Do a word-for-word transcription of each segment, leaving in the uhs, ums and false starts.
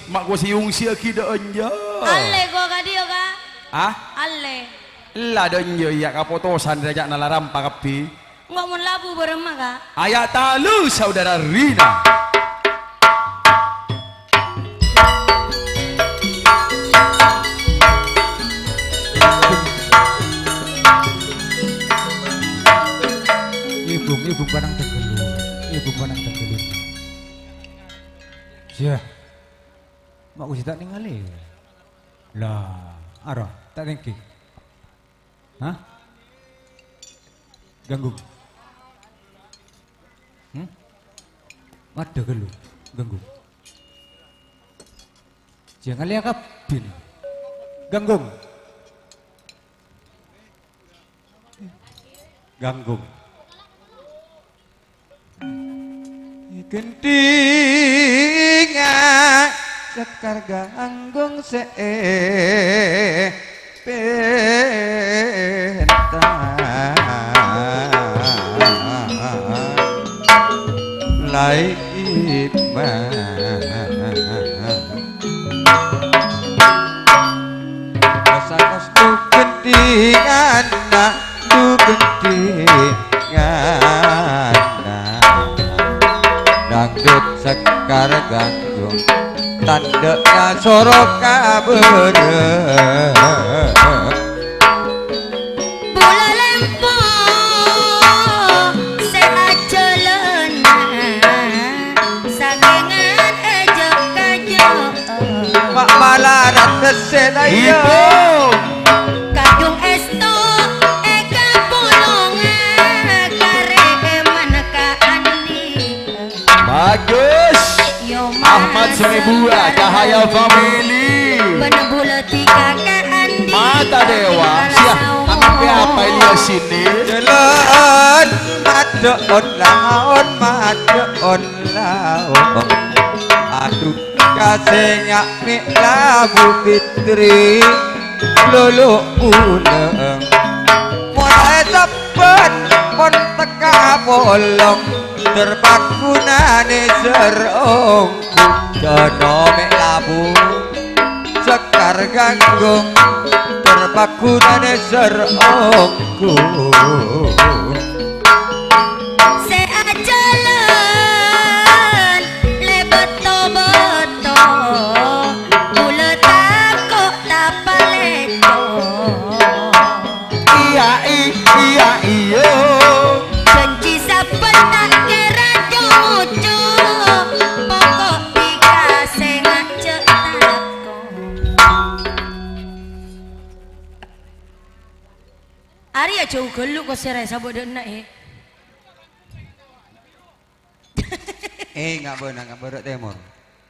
Ma' ko sè ungsiyaghi dâ' enjâ'. Allè ko kadhiyo, Ka'. Hah? Allè. Ella dâ' enjâ' iyâ kapotosan rèya ca'na la rampa kabbhi. Engko' mon labu bârâmma, Ka'? Ayat telu, Saudara Rina. Ibu, ibu panang tegelu. Ibu panang tegelu. Yah. Ma' ko sè ta' nèngalè. Lah, aro, ta' tèngghi. Hah? Ganggu. Hmm? Maddhâ ghâllu. Ganggu. Jhâ' ngalèya kabbhi. Ganggu. Ganggu. Ghântèngnga Sekar Ganggung sè èpènta. Lai iman. Kos-kos tu ghântèngnga, tu ghântèngnga. Dangdut Sekar Ganggung, tandhâna soro kabârâ. Bulâ lempo sè ajhâlâna, sakèngan èjhâk-kajhâk. Ma' malarat sè laèn. Ibu. Kadhung èsto èkapolonga karè èman ka andi'. Bagus. Yo Ahmad Sangèbu, Cahaya Family. Bân bulâ dhika ka andi'. Mata Dewa. Siap. Apa, apa ini ya sini? Jalan mado'on laon, mado'on laon. Aduh, kasènga' mè' labu Fitri, lolo uleng. Mon èsebbhât, mon tekka polong, terpakunane serong. Jono mè' labu Sekar Ganggung, terpakunane serong. Sè ajhâlân lè bâto-bâto, bulâ tako' tapalèco. Iyâ, i-, iyâ, iyâ. Janji sabbhân ta' kèra co-ngoco, pokok dhika sè ngajhâk tako'. Arèya jhâu ghâllu kosèra èsabâ' dâ' enna', è. Eh, nga' bâna, nga' bârâ' tèmor.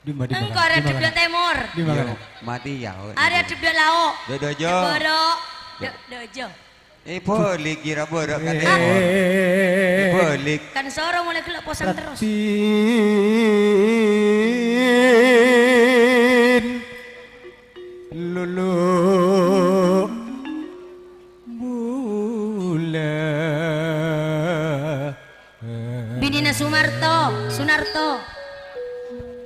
Dimma, dimma, engko' arè dimma, dimma, dâ' tèmor. Dimma, dimma. Mati ya. Arè dimma, dimma, dâ' lao'. Dâ', dâ' jhâ'. Bârâ'. Dâ', dâ' jhâ'. Eh, bâlik kèra bârâ' ka tèmor. Eh, bâlik. Kan soro molaè ghellâ' posang terros. Raddhin lulu bulâ. Binèna Sumarto, Sunarto.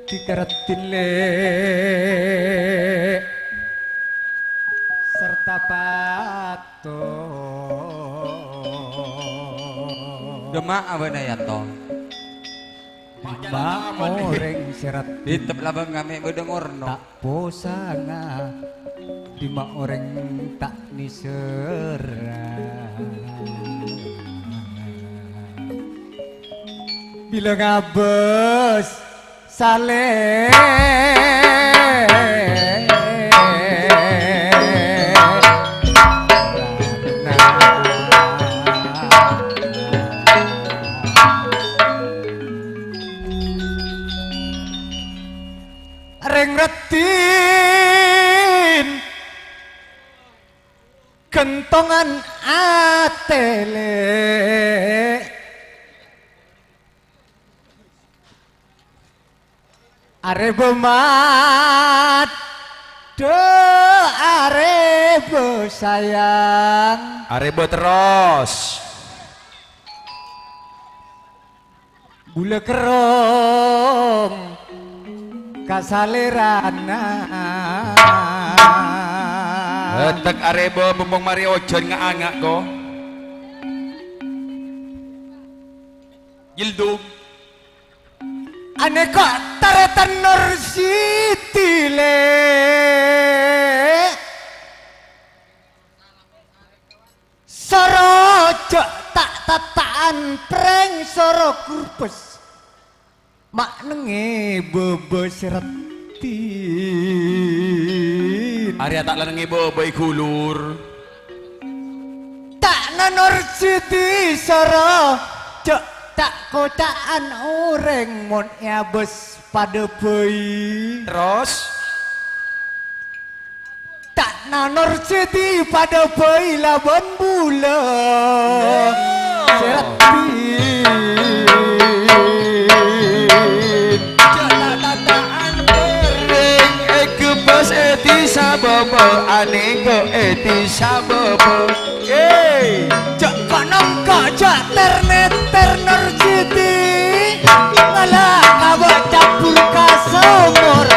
Dhika Raddhin Lè' sarta Pato. Dâmma'a bâna, Yanto. Dimma orèng sè raddhin. Dhitep labâng ngamè' bâdâ ngorno. Ta' posanga, dimma orèng ta' nèsèra. Bilâ ngabâs salè. Rèng raddhin ghântongan atè, Lè'. Arèbâ maddhâ, arèbâ sayang. Arèbâ terros. Bulâ kerrong ka salèrana. Hetek arèba, mumpung marè ojhân nga'-anga', ko. Jildu. Anèka tarètan Nur Siti, Lè'. Soro jhâ' ta'-tata'an, prèng soro kurbes. Ma' nengngè bâbâ sè raddhin. Arèya ta' la nengngè bâbâ è ghulur. Ta' nanor jhâdhi soro, jhâ' ta' koca'an orèng mon èabâs padâ bhâi. Terros? Ta' nanor jhâdhi padâ bhâi labân bulâ. Oh. Sè raddhin. Jhâ' ta' tata'an orèng èghâbâs è dhisa bâbâ, anèka è dhisa bâbâ. Hey! Jhâ' ko'-nongko', jhâ' tèr-mètèr nor jhâdhi. Ngala' ka bâ' cabbhur ka somor.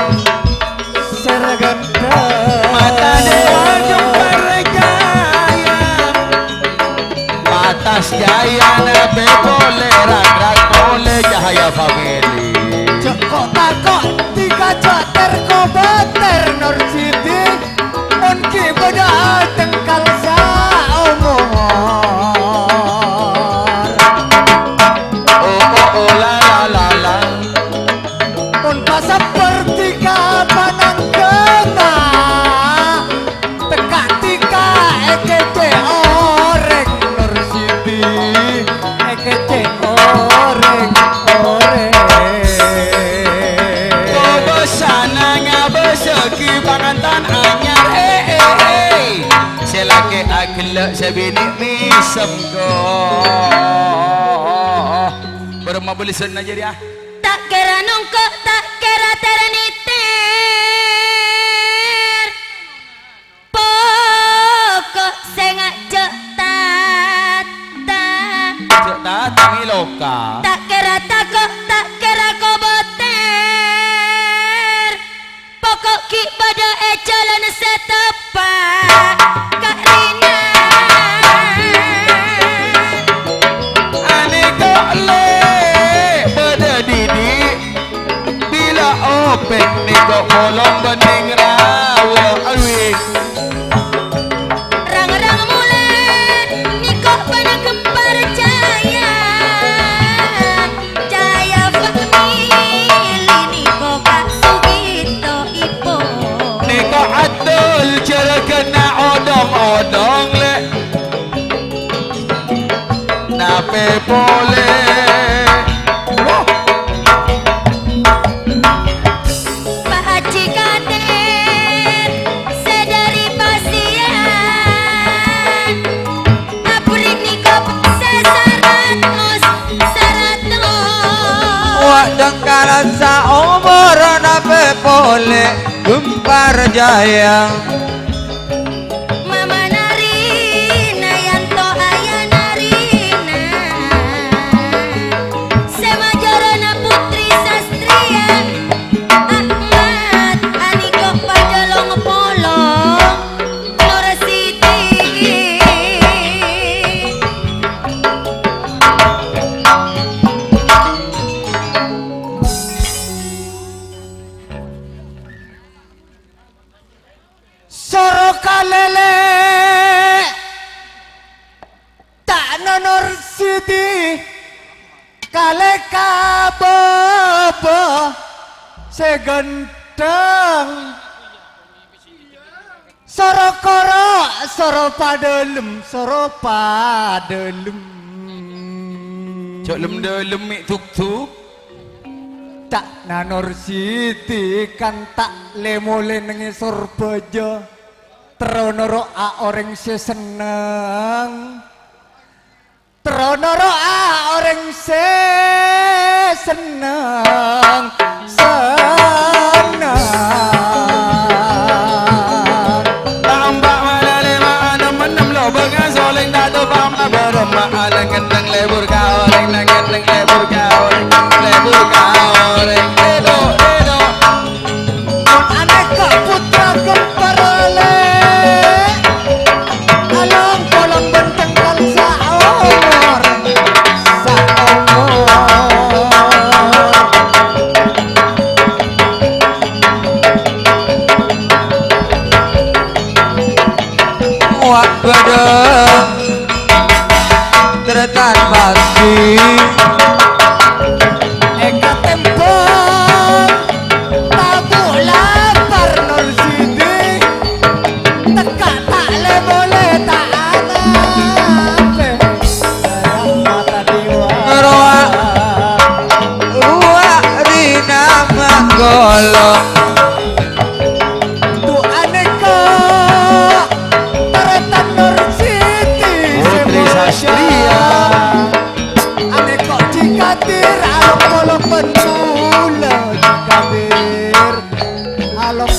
Sè raghâdhâ. Mata dewa jembar cahaya. Atas jaya nabi polè, rang-rang polè cahaya family. Jhâ' ko'-tako' dhika jhâ' tèr-kobâtèr nor jhâdhi. Mon ghi' bâdâ atengkal saomor. Oh, oh, oh, la, la, la, la. Mon pasabbhâr dhika panangghâna, tekka' dhika èkècè' orèng nor jhâdhi, èkècè' orèng, orèng. Kobâsana ngabâsaghi pangantan anyar, eh, eh, eh. Sè lakè' aghellâ', sè binè' mèsem, ko. Bârâmma bâlessanna jârèya? Ta' kèra nongko', ta' kèra tèr-nètèr. Poko' sènga' jhâ' tata. Jhâ' tata mèloka. Ta' kèra tako', ta' kèra kobâtèr. Poko' ghi' bâdâ è jhâlân sè teppa' ka'dinto. Anèka lè' bâdâ dhibi', bilâ opèk nèko polong bânnè rawa. Awi. Rang-rang molè nèko bâdâ gempar jaya. Jaya Family nèko Ka' Sugito Ipo. Nèko adol jârâghânna odong-odong, lè'. Napè polè? Wah. Pa' Haji Kadir sè dâri Pasian. Abri nèko sè saratos, saratos. Wa' dhângkal saomor napè polè gempar jaya. Mama Narina yanto aya Narina. Sè majârâna Putri Sastria. Ahmad Aniko padâ long-polong. Nur Siti. Soro kalèlè. Ta' nanor siti kalè ka bâbâ sè ghântheng. Soro koro', soro padâlem, soro padâlem. Jhâ' lem-dâlem mè' duk-duk. Ta' nanor siti kan ta' lè-molè neng è sor bâjâ. Terro noro'a orèng sè senneng. Terro noro'a orèng sè senneng, senneng. Tamba' malale ma'ana mennem lo benga soleng dado pama berem ma'ana ngendeng lebur ka orèng, ngendeng lebur ka orèng, lebur ka orèng. Edo, edo.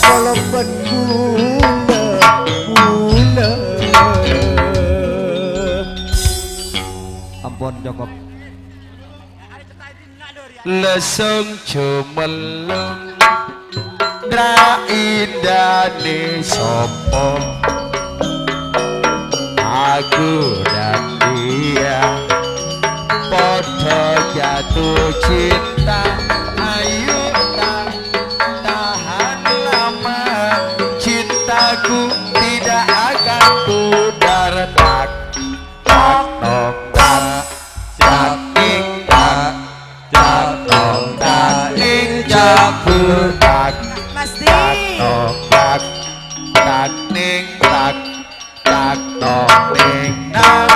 Kolopen bulâ-bulâ. Ampon, cokop. Lèsong jumellong, ra-indâna sapa? Aku dan dia padha jatuh cinta. Ayo, ta-, tahan lama, cintaku tidak akan pudar. Tak, tak, tok, tak, tak, ning, tak, tak, tok, tak, ning, jagur, tak, Mas Di. Tak, tok, tak, tak, ning, tak, tak, tok, ning, tak.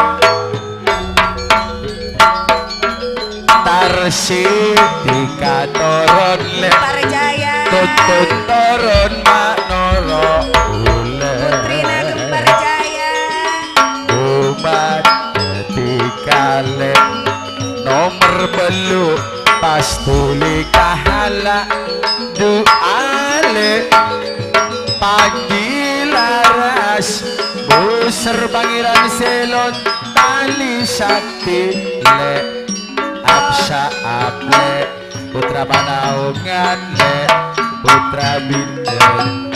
Tarsidi katoron, Lè'. Parjaya. Tutut toron ma' noro' ulè. Putri Nagem Parjaya. Umat dâddhi kalè. Nomer tello' pas dhuli kahala'. Du'a, Lè'. Panji laras. Busèr Pangèran sè lontar. Tali sakti, Lè', apsa aplè', putra panaongan, Lè', putra bhinder.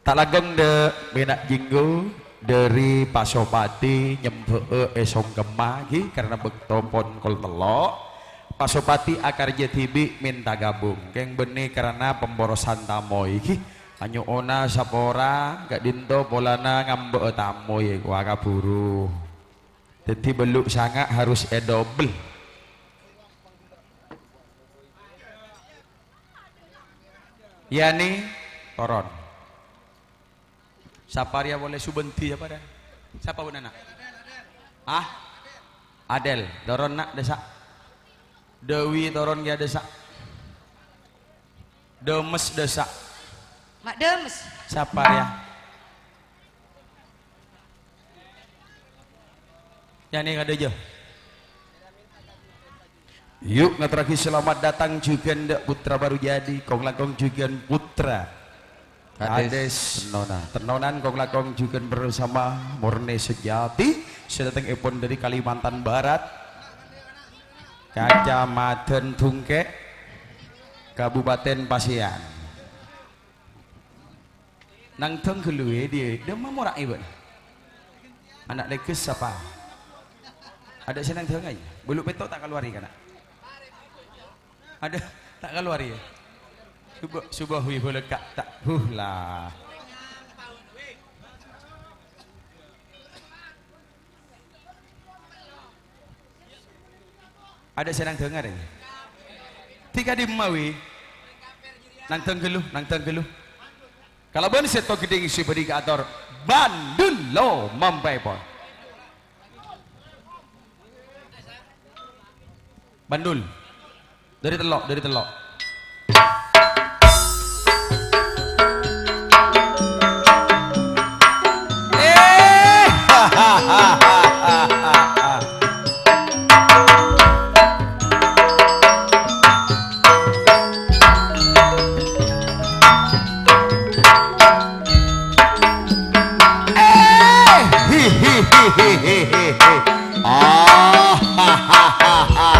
Ta' langkong, Dâ', Mèna' Jinggo dâri Pasopati nyembhâ'â è songkemma, ghi, karna bâkto pon kol tello'. Pasopati akarjâ dhibi' mènta gabung, kèng bânnè karna pemborosan tamoy, ghi. Anyo'ona sapora ka'dinto polana ngambâ'â tamoy, wa kabhuru. Dhâddhi bâllu' sanga' harus èdobel. Yani, toron. Sapa rèya polè Subandi, sapa rèya? Sapa bân ana'? Ah? Adel, toron, na', dâsa'. Dewi, toron, kèya dâsa'. Dâmes, dâsa'. Ma' Dâmes. Sapa rèya? Yani kadâjâ. Yu, ngatorraghi selamat datang jhughân dâ' putra baru jadi, kong-langkong jhughân putra. Kadis. Kadis. Tennonan. Tennonan, kong-langkong jhughân bersama murni sejati, sè dâtengngèpon dâri Kalimantan Barat, Kacamatan Dungkè', Kabupaten Pasean. Nangdhâng ghâllu, è, dhi, dâmma mora'è bâ'na? Ana' lèghâs sapa? Adâ' sè nangdhâng, ay? Bulu pètto' ta' kalowari, kana'? Adâ', ta' kalowari, ya? Suba, suba wi bâlâ ka', ta', huh, la. Adâ' sè nangdhâng arè. Dhika dimma, wi? Nangdhâng ghâllu, nangdhâng ghâllu. Kalabân sèttong ghedhing sè bâdhi kaator, bandul lo mampaèpon. Bandul. Dâri tello', dâri tello'. Eh. Eh, hi, hi, hi. Ah, ha, ha, ha.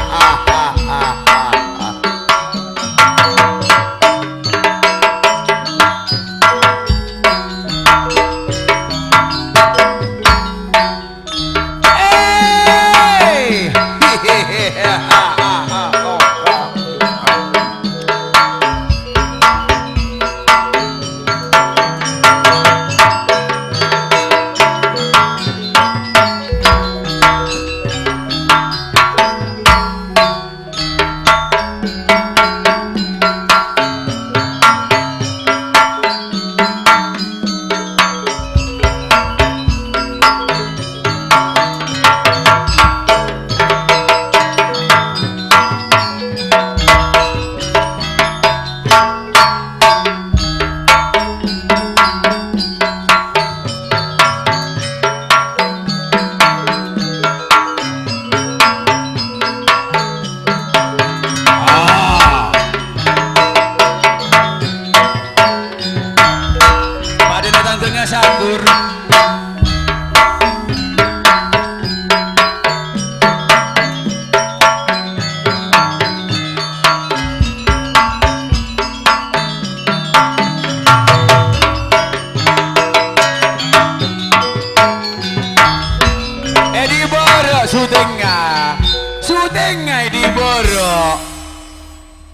Dutengnga è dibârâ'.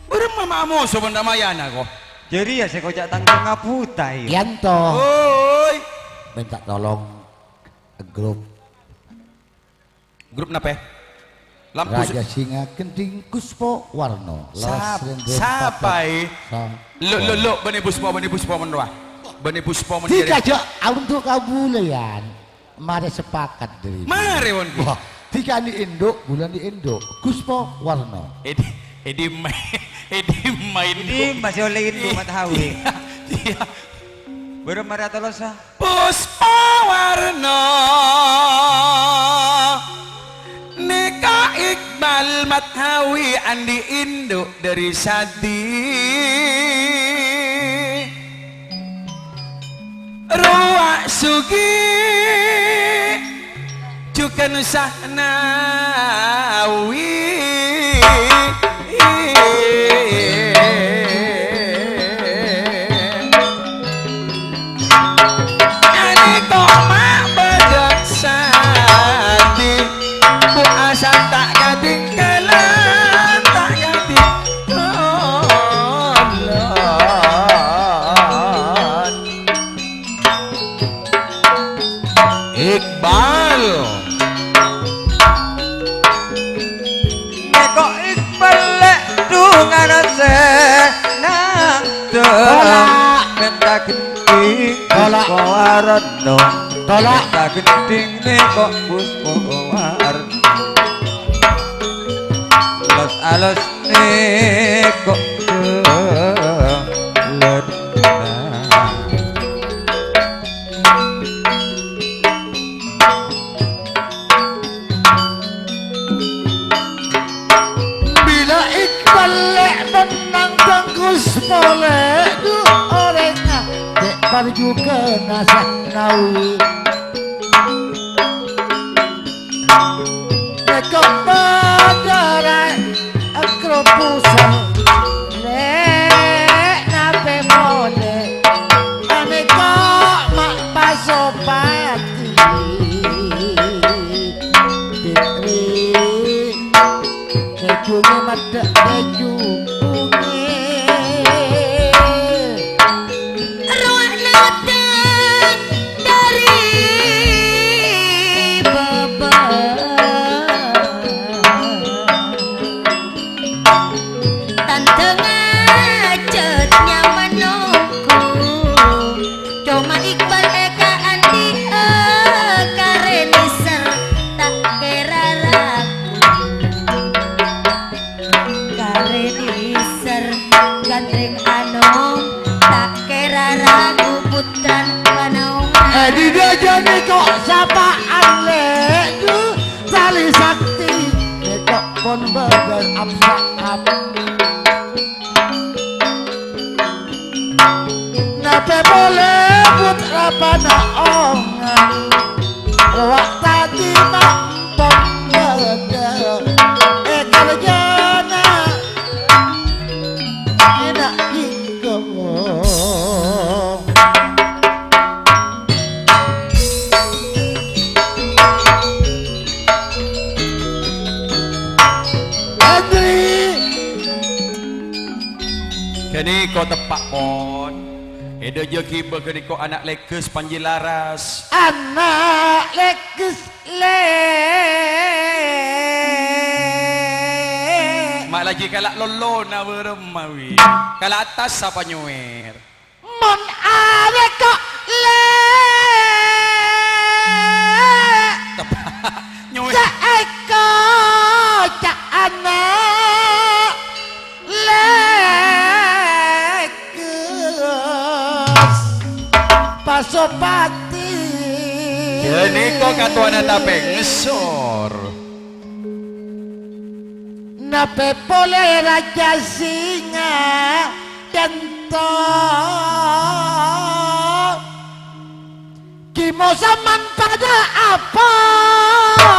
Bârâmma ma' amoso bân Ramayana, ko? Jârèya sè koca' tang ngabhutai. Yanto. Oi. Minta tolong grup. Grup napè? Lampu su- Raja Singa Gendhing Kuspa Warna. Sap-, Lawas Rendra sapa, Papat. È? Sa- Lo, lo, lo, bânnè Puspa, bânnè Puspa mon rowa. Bânnè Puspa mon Tiga jârèya. Jâ' untuk kabulâyan. Marè sepakat dâri Marè, Wan, Ki. Wah, tiga ni induk, bulan ni induk. Kuspa Warna. Edi, edi ma-, edi main Ini ku- masih oleh induk, Iya, Mat Hawi. Iya, iya. Baru marè atolosa. Puspa Warna. Nèka Iqbal Mat Hawi andi' induk dâri Sadi. Rowa Sugi jhughân Sahnawi. Nalèka ma' bâdâ Sadi, Bu Hasan ta' katinggalan, ta' katinggalan. Iqbal. Nèko Iqbal lè' dhungana sè nangdhâng. Tolak. Mènta gendhing Tolak. Kuspa Warna. Tolak. Mènta gendhing nèko Kuspa Warna. Los-alos nèko dâlâna. Bilâ Iqbal lè' mennang bungkus polè, du orèngnga cè' parjhughâna Sahnawi. Nèko bâdâ raè akropusan, lè' napè polè, anèko ma' pasopati. Fitri, kèjhungnga maddhâ' kèjhungnga. Rowa nodhâ' dâri bâbâ. Tandhângnga jhât nyamana ongghu. Coma Iqbal è kaandi'â karè nèser ta' kèra ragu. Karè nèser gandeng anom, ta' kèra ragu putrana panaongan. È dâjâ nèko sapa'an lè' du tali sakti, nèko pon bâdâ ap-sa'ap. Napè polè putra panaongan, rowa tadhi mampon bâdâ è karjâna èna' Jinggo. Andri. Ghânèka teppa' pon. È dâjâ ghibâ ghânèka ana' lèghâs panji laras. Ana' lèghâs lè'. Ma' laghi kala' lollona bârâmma wi. Kala' attas sapa nyowèr. Mon arèko lè' Teppa' nyowèr. Ca'èko ca'na lèghâs pasopati. Ghânèka katowana tapè ngesor. Napè polè Rajâ Singa Dânto. Kimo saman padâ apala.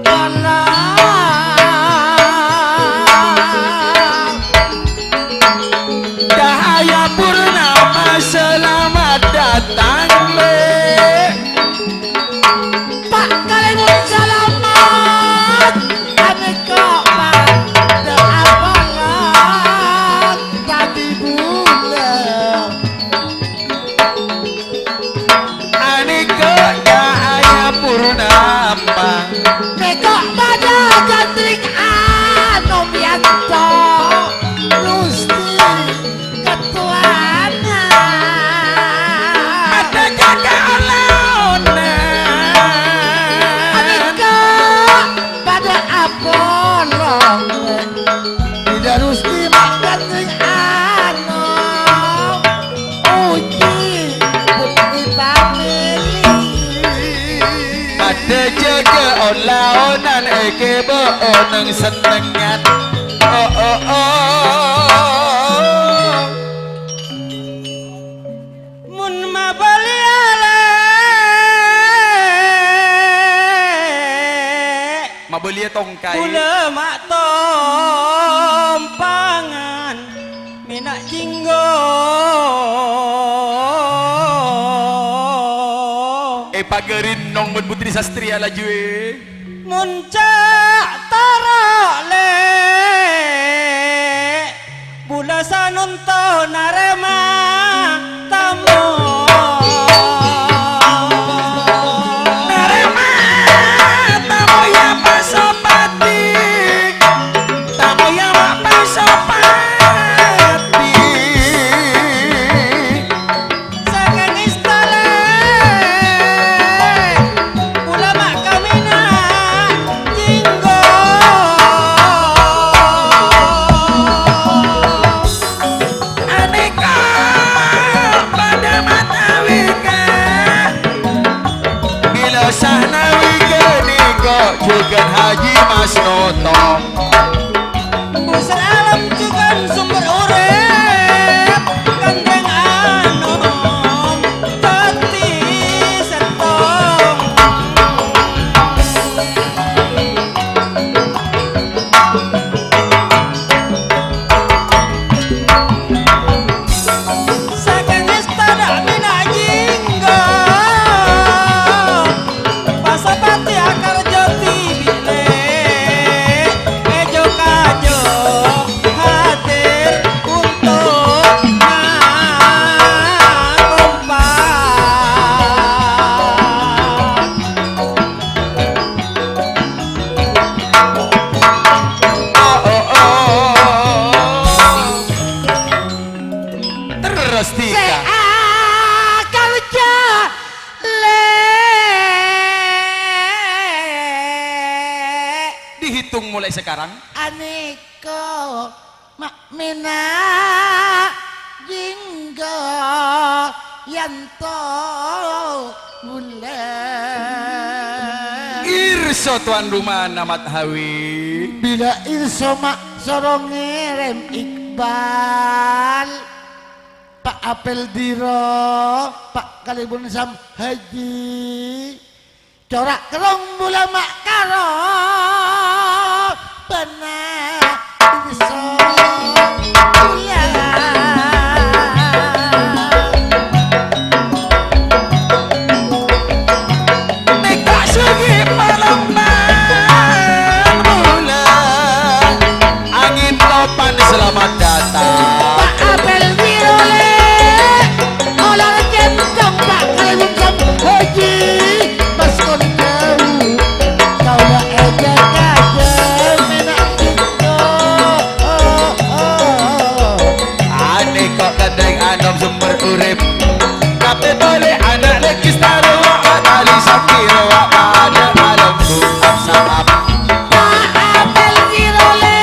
Pala. Cahaya Purnama, selamat datang, Lè'. Pa' kalèbun salama Kok padha gandring anom yanto Gusti Ketuana. Ada jaga olaona. Anika padha apolong. Ida Gusti mak gandring anom. Uji bukti pamili. Ada jaga olaonan ekebo oneng senengan. Oh, oh, oh. Mun mabali ale. Mabaliya tongkaè. Kaulâ ma' tompangan mèna' jinggo. Èpaghâri nong bân Putri Sastria laju, è. Mon ca' toro', Lè'. Bulâ sanonto narèma tamoy. Narèma tamoy ya pasopati. Tamoy ya ma' pasopati. Sakèng èstana, ulama kamina jinggo. Anèka padâ matawika. Bilâ sahna wika nèko jhughân Haji Mas Noto. Busur alam jhughân sumber urip, kandhâng anom dhâddhi sèttong. Sakèng èstana mèna' jinggo. Pasapati akar jati bilâ èjho-kajho hadir untuk makompak. Oh, oh, oh. Terros sè dika. Akal ja- Lè'. Dihitung mulai sekarang. Anèko ma' mèna' jinggo yanto bulâ. Irsa tuan rumana Mat Hawi. Bilâ irsa ma' soro ngèrèm Iqbal. Pa' Apel Diro, Pa' Kalèbun Sam Haji. Cora' kerrong bulâ ma' karo bâna iso bulâ. Nèka sugi palembang bulâ. Angin topan selamat datang. Pa' Apel Wirole, olar centong Pa' Kalèbun Sam Haji, Mas Kondang, kaulâ èjhâ-kajhâ mèna' jinggo. Anèko kandhâng anom sumber urip. Kabeh tole ana' lekis tarowa, tali sakira wa pada alam sungkap sangap. Apel wirole,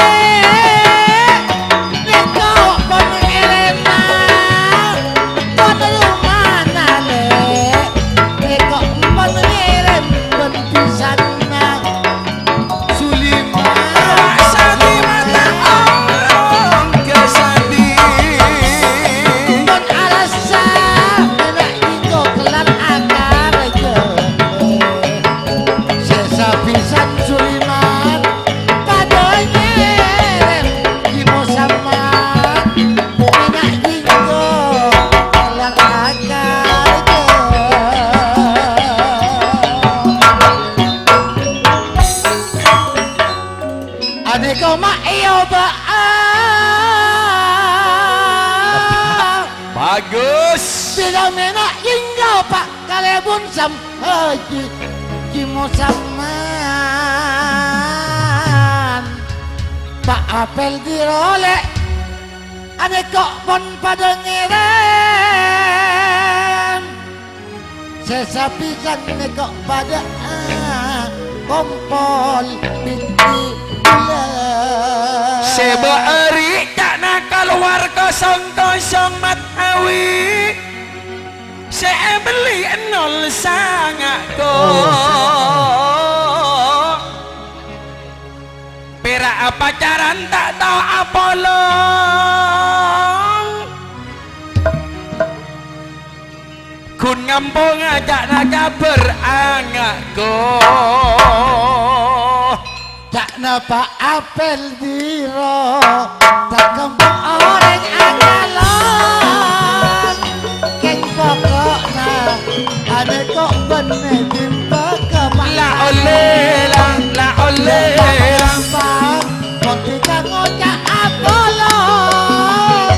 neko pon erema, pon rumana le, neko pon erem pon pisanna. Suliman. Sadi mata orang kesadi. Mon arassa mèna' jinggo kellar akar jâ. Sè sapisan Suliman padâ nyèrèm Ki Musamman. Mèna' jinggo kellar akar jâ. Anèko ma' èobâ'â. Bagus. Sè mèna' jinggo Pa' Kalèbun Sam Haji Ki Musamman. Apel dhi role, aneko' pon padha ngerem. Se sapisan neko' padha, ah, kompol binti bulan. Se ba'ari ca'na kalowar kosong-kosong matawi. Se ebelli ennol sanga' ko. Pera' apacaran ta' tao apolong. Gun ngampong aja'na kabhâr angako. Ca'na Pa' Apel dhi ro, ta' kempo oreng anyalon. Keng poko'na, aneko' benne dimpa ka Ma' La olle la, la olle la. Gampang, mon dikanggo ca' apolong.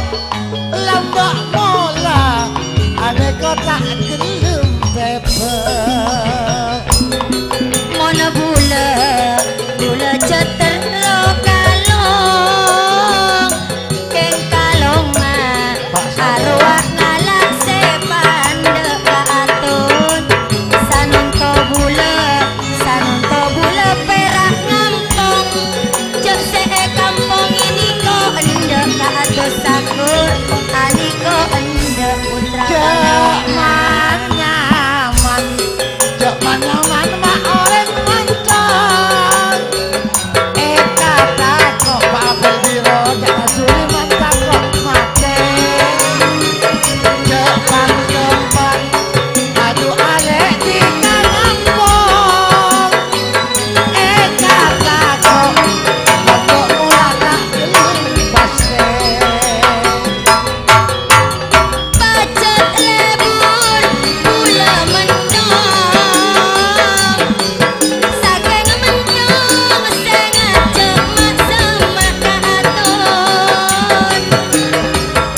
Lamba' mola, aneko' ta' gelem tebak. Mon bulâ, bulâ ceter lo kalong. Keng kalongnga, arowa ngala' se pandâ' kaaton. Sanonto bulâ, sanonto bulâ pera' ngampong. Ja' se e kampong aniko' endâ' kaatos sakur, aniko' endâ' putra. Ja' man-nyaman, ja' man-nyaman ma' oreng mancon. Eka tako' Pa' Apel dhi ro, ja' ajuli man tako' mate. Ja' man-nyaman, adu ale' dina ngampong. Eka tako', tako' mula ta' gelem paste. Pajhât lebur bulâ mennong, sakèng mennong sè ngajhâk ma'-semma' kaaton.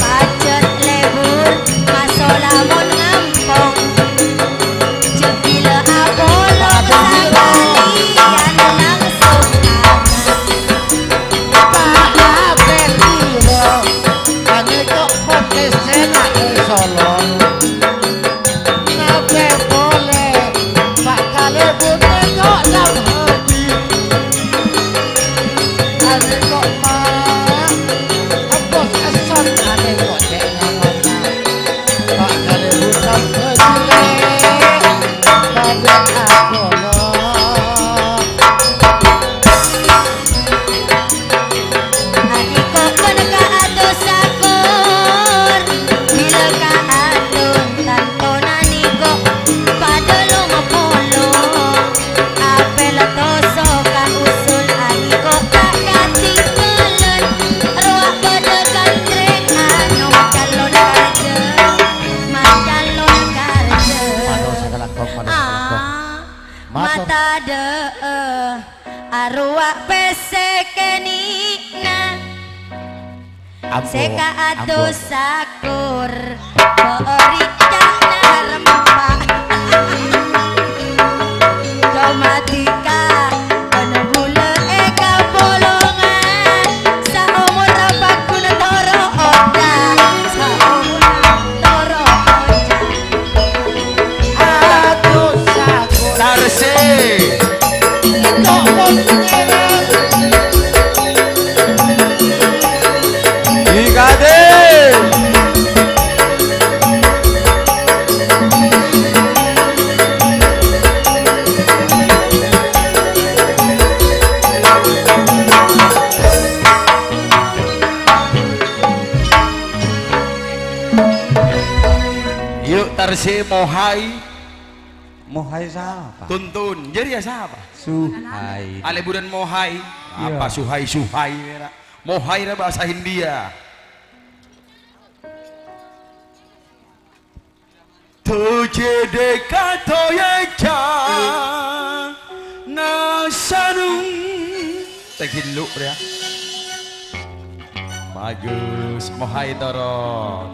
Pajhât lebur masola mon ngampong, jhâ' bilâ apolong sakalèyan langsung angan. Pa' Apel dhi ro, anèko' pon essèna è Solo. Napè polè, Pa' Kalèbun nèko' dam hâji. Anèko' ma', abbos esson anèko' cè' nyamanna. Pa' Kalèbun dam hâji lè, padâ apolong. Anèko' bân kaatos sakur, bilâ kaaton tanto nanèko' padâ lom-polong. Apèl toso' ka usul anèko' ta' katinggalân, rowa padâ gandrèng ano calon rajâ, ma' calon karjâ. Mator sakalangkong, mator sakalangkong. Ah, mator. Matadâ'â. Arowa pèssè kènè'na. Ampon, sè kaatos ampon. Sakur, bâ'âri ca'na rempa'. Coma dhika, bân bulâ è kapolongan. Saomor apaggun toro' oca', saomor toro' oca'. Tarsè. Ikade. Yu', Tarsè, Mohai. Mohai sapa? Tuntun. Jârèya sapa? Suhai. Alèburan Mohai. Iya. Apa Suhai, Suhai, mèra? Mohai ra bhâsa Hindia. Tujhe dekha toye jana sanung. Tegillu, Pria. Bagus, Mohai toron.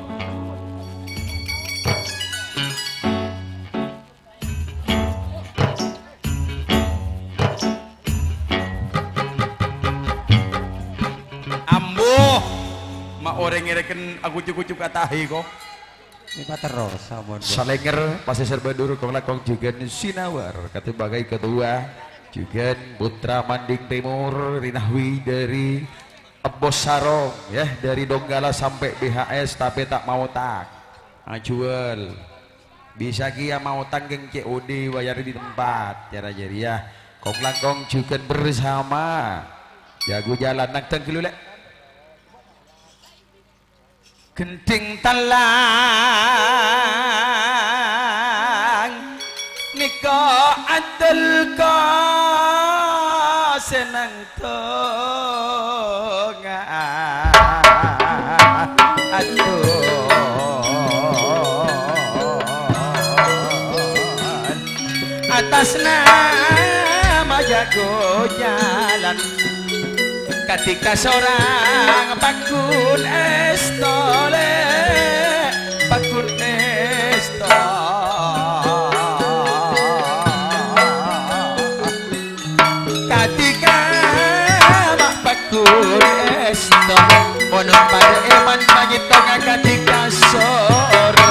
Ma' orèng ngèrèken akoco-koco ka tahè, ko'. Nèka terros, sampon, Bu. Salènger, pasèsèr Banduru, kong-langkong jhughân sinawar. Kadhi bhâghâi ketua, jhughân Putra Manding Timur, Rinahwi dari Embos Sarong, ya, dari Donggala sampai B H S, tapè ta' maotak. Ajhuwâl. Bisa kèya maotang kèng C O D, bayar di tempat. Cara jârèya. Kong-langkong jhughân bersama. Jago jalan, nangdhâng ghâllu, Lè'. Gendhing tellang nèka adâl ka sè nang donga. Aduh. Atas nama jago jalan. Kadhi kasorang paggun èsto, Lè', paggun èsto. Kadhi kama' paggun èsto. Mon padâ èman panyettong kadhi kasorang,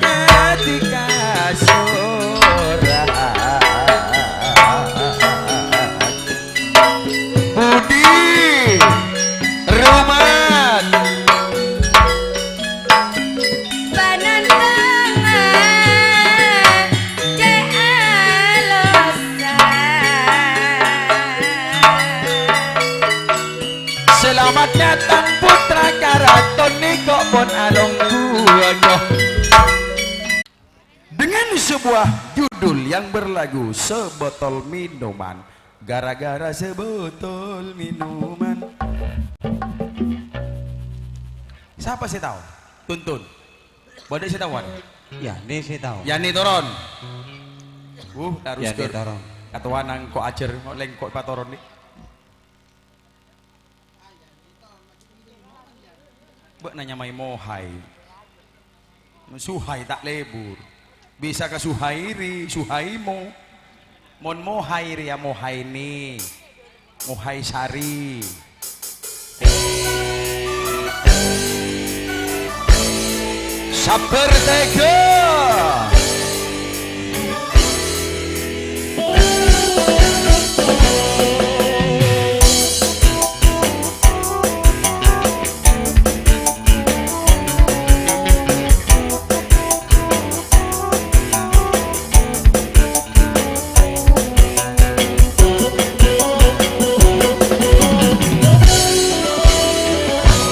kadhi kasorang. Budi Rumat. Panontongnga cè' alossa. Selamat datang putra karaton nèko pon alongghu. Dengan sebuah judul yang berlagu Sebotol Minuman. Gara-gara sebotol minuman. Sapa sè tao? Tuntun. Bâdâ sè tao, Wan? Yani sè tao. Yani toron. Uh, harus Yani toron. Katoa nangko' ajâr, lèngko' patoron, nih. Bâ'na nyamaè Mohai. Suhai ta' lebur. Bisa ka Suhairi, Suhaimo. Mon Mohai rèya Mohaini. Mohai Sari. Sabbhâr tèghâ.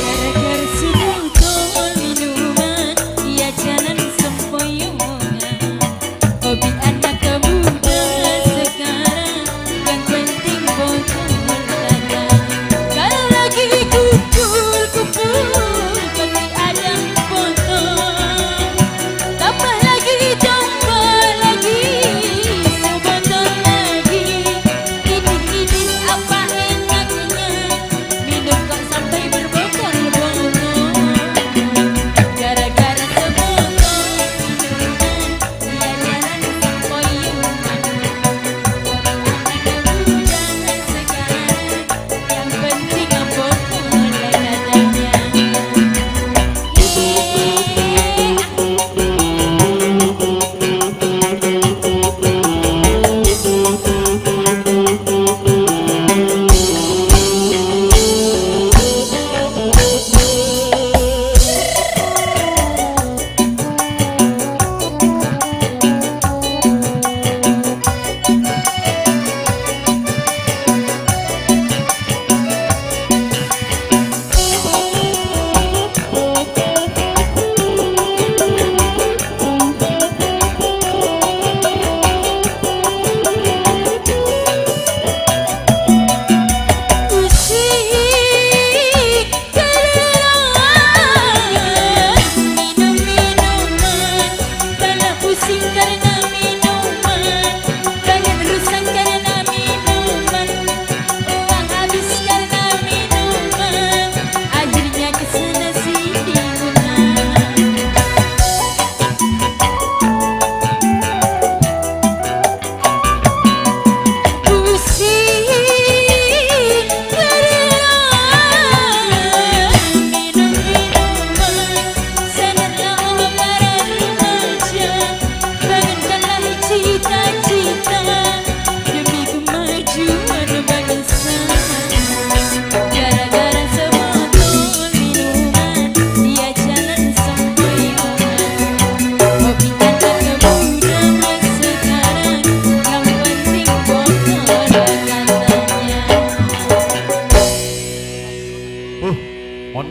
Gara-gara sibuk minuman, ya jalan sempoyongan.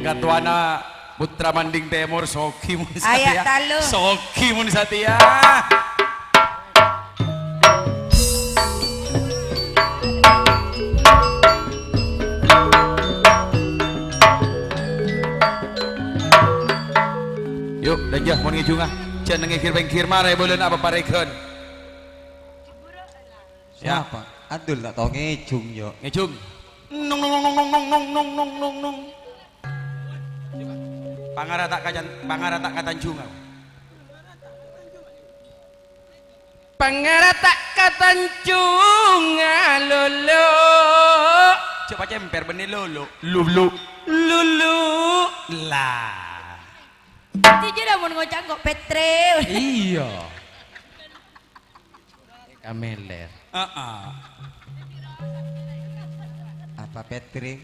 Katowana Putra Manding Tèmor, soghi mon satèya. Ayat telu. Soghi mon satèya. Yu', dâjâ mon ngèjhungnga. Jhâ' neng ènggir-pènggir, mara è bulâna apa parèghân. Sapa? Abdul ta' tao ngèjhung, yo. Ngèjhung. Nong, nong, nong. Pangarata' ka can-, pangarata' ka tanjhungnga. Pangarata' ka tanjhungnga, lolo. Coba cèmpèr bânnè lolo. Lulu. Lulu. Lah. Jujur, amun ngoca' kok Petri. Iyâ. Kameler. Heeh. Apa Petri?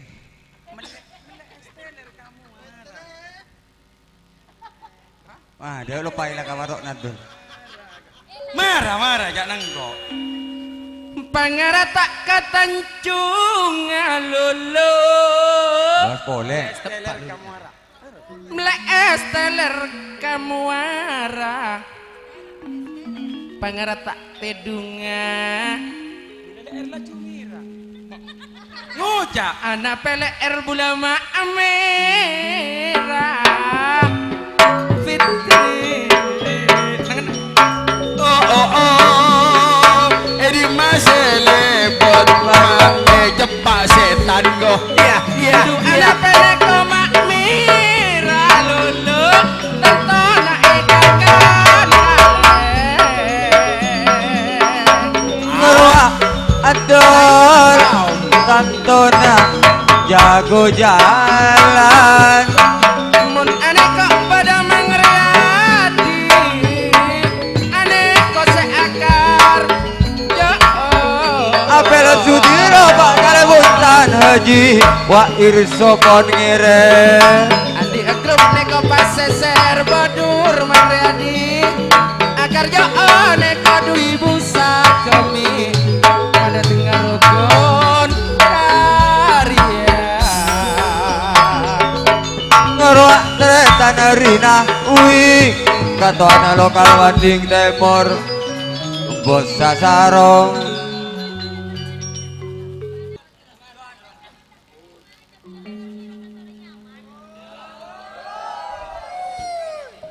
Wah, dia lupa ilah ka warok nado. Mara, mara, jhâ' nengko. Pangarata' ka tanjhungnga, lolo. Bos polè. Tepat. Mlè'ès tèlèr ka muara, pangarata' tèdungnga. Ngoca'. Ana' pèlè'èr bulâ ma' mèra. Fitri. Oh, oh, oh. È dimma sè lèbât ma' èceppa' sètan, go. Iyâ, iyâ, iyâ. Aduh, ana' pèlè koma mèra lolo, tantona èkakan. Rowa ador, tantona jhâghu jhâlân. Mon anèko padâ mangrèyadi, anèko sè akar. Apel sudiro, Pak, kalè Sultan Haji, wa' irso kon ngèrèng. Andi' agrop nèko pasèsèr Badur Mangrèyadi. Akar jo'o nèko dhu èbu sakami. Padâ tengnga rokon karya. Ngèrowa' trètan rina, wi, katowana lokal Wanding Tèmor. Bos Sasarong.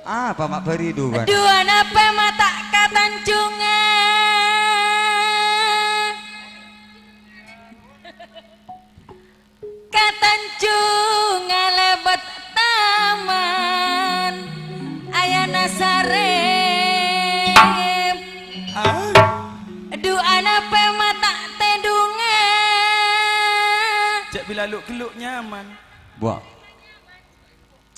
Apa ma' bâri' duwân? Duwân apa mata' ka tanjhungnga? Ka tanjhungnga lèbât taman, ayana sarep. Du'ana pè mata' tèdungnga. Jhâ' bilâ lu'-ghellu' nyaman. Wah.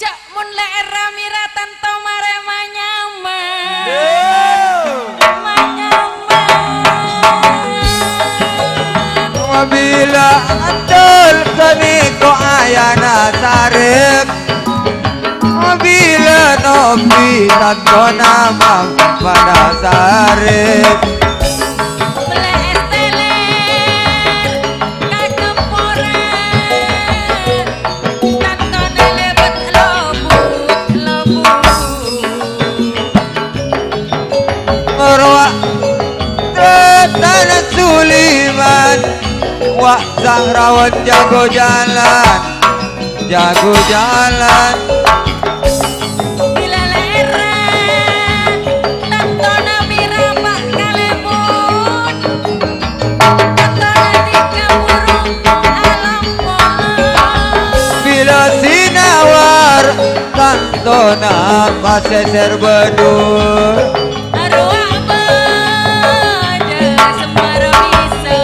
Jhâ' mon lè'èrra mèra tanto marè manyaman. Yo. Manyaman. Wa bilâ adol ghânèka ayana sarep. Wa bilâ nobi tantona mampada sarep. Belek es teler, kagemporan. Tantona lebet lobut-lobut. Rowa Tretan Suliman, wa' Sangrawon jhâghu jhâlân, jhâghu jhâlân. Bilâ lèra, tantona mèra pa' kalèbun. Bilâ sinawar, tantona pasèsèr Badur. Arowa bâjâ sembara bisa.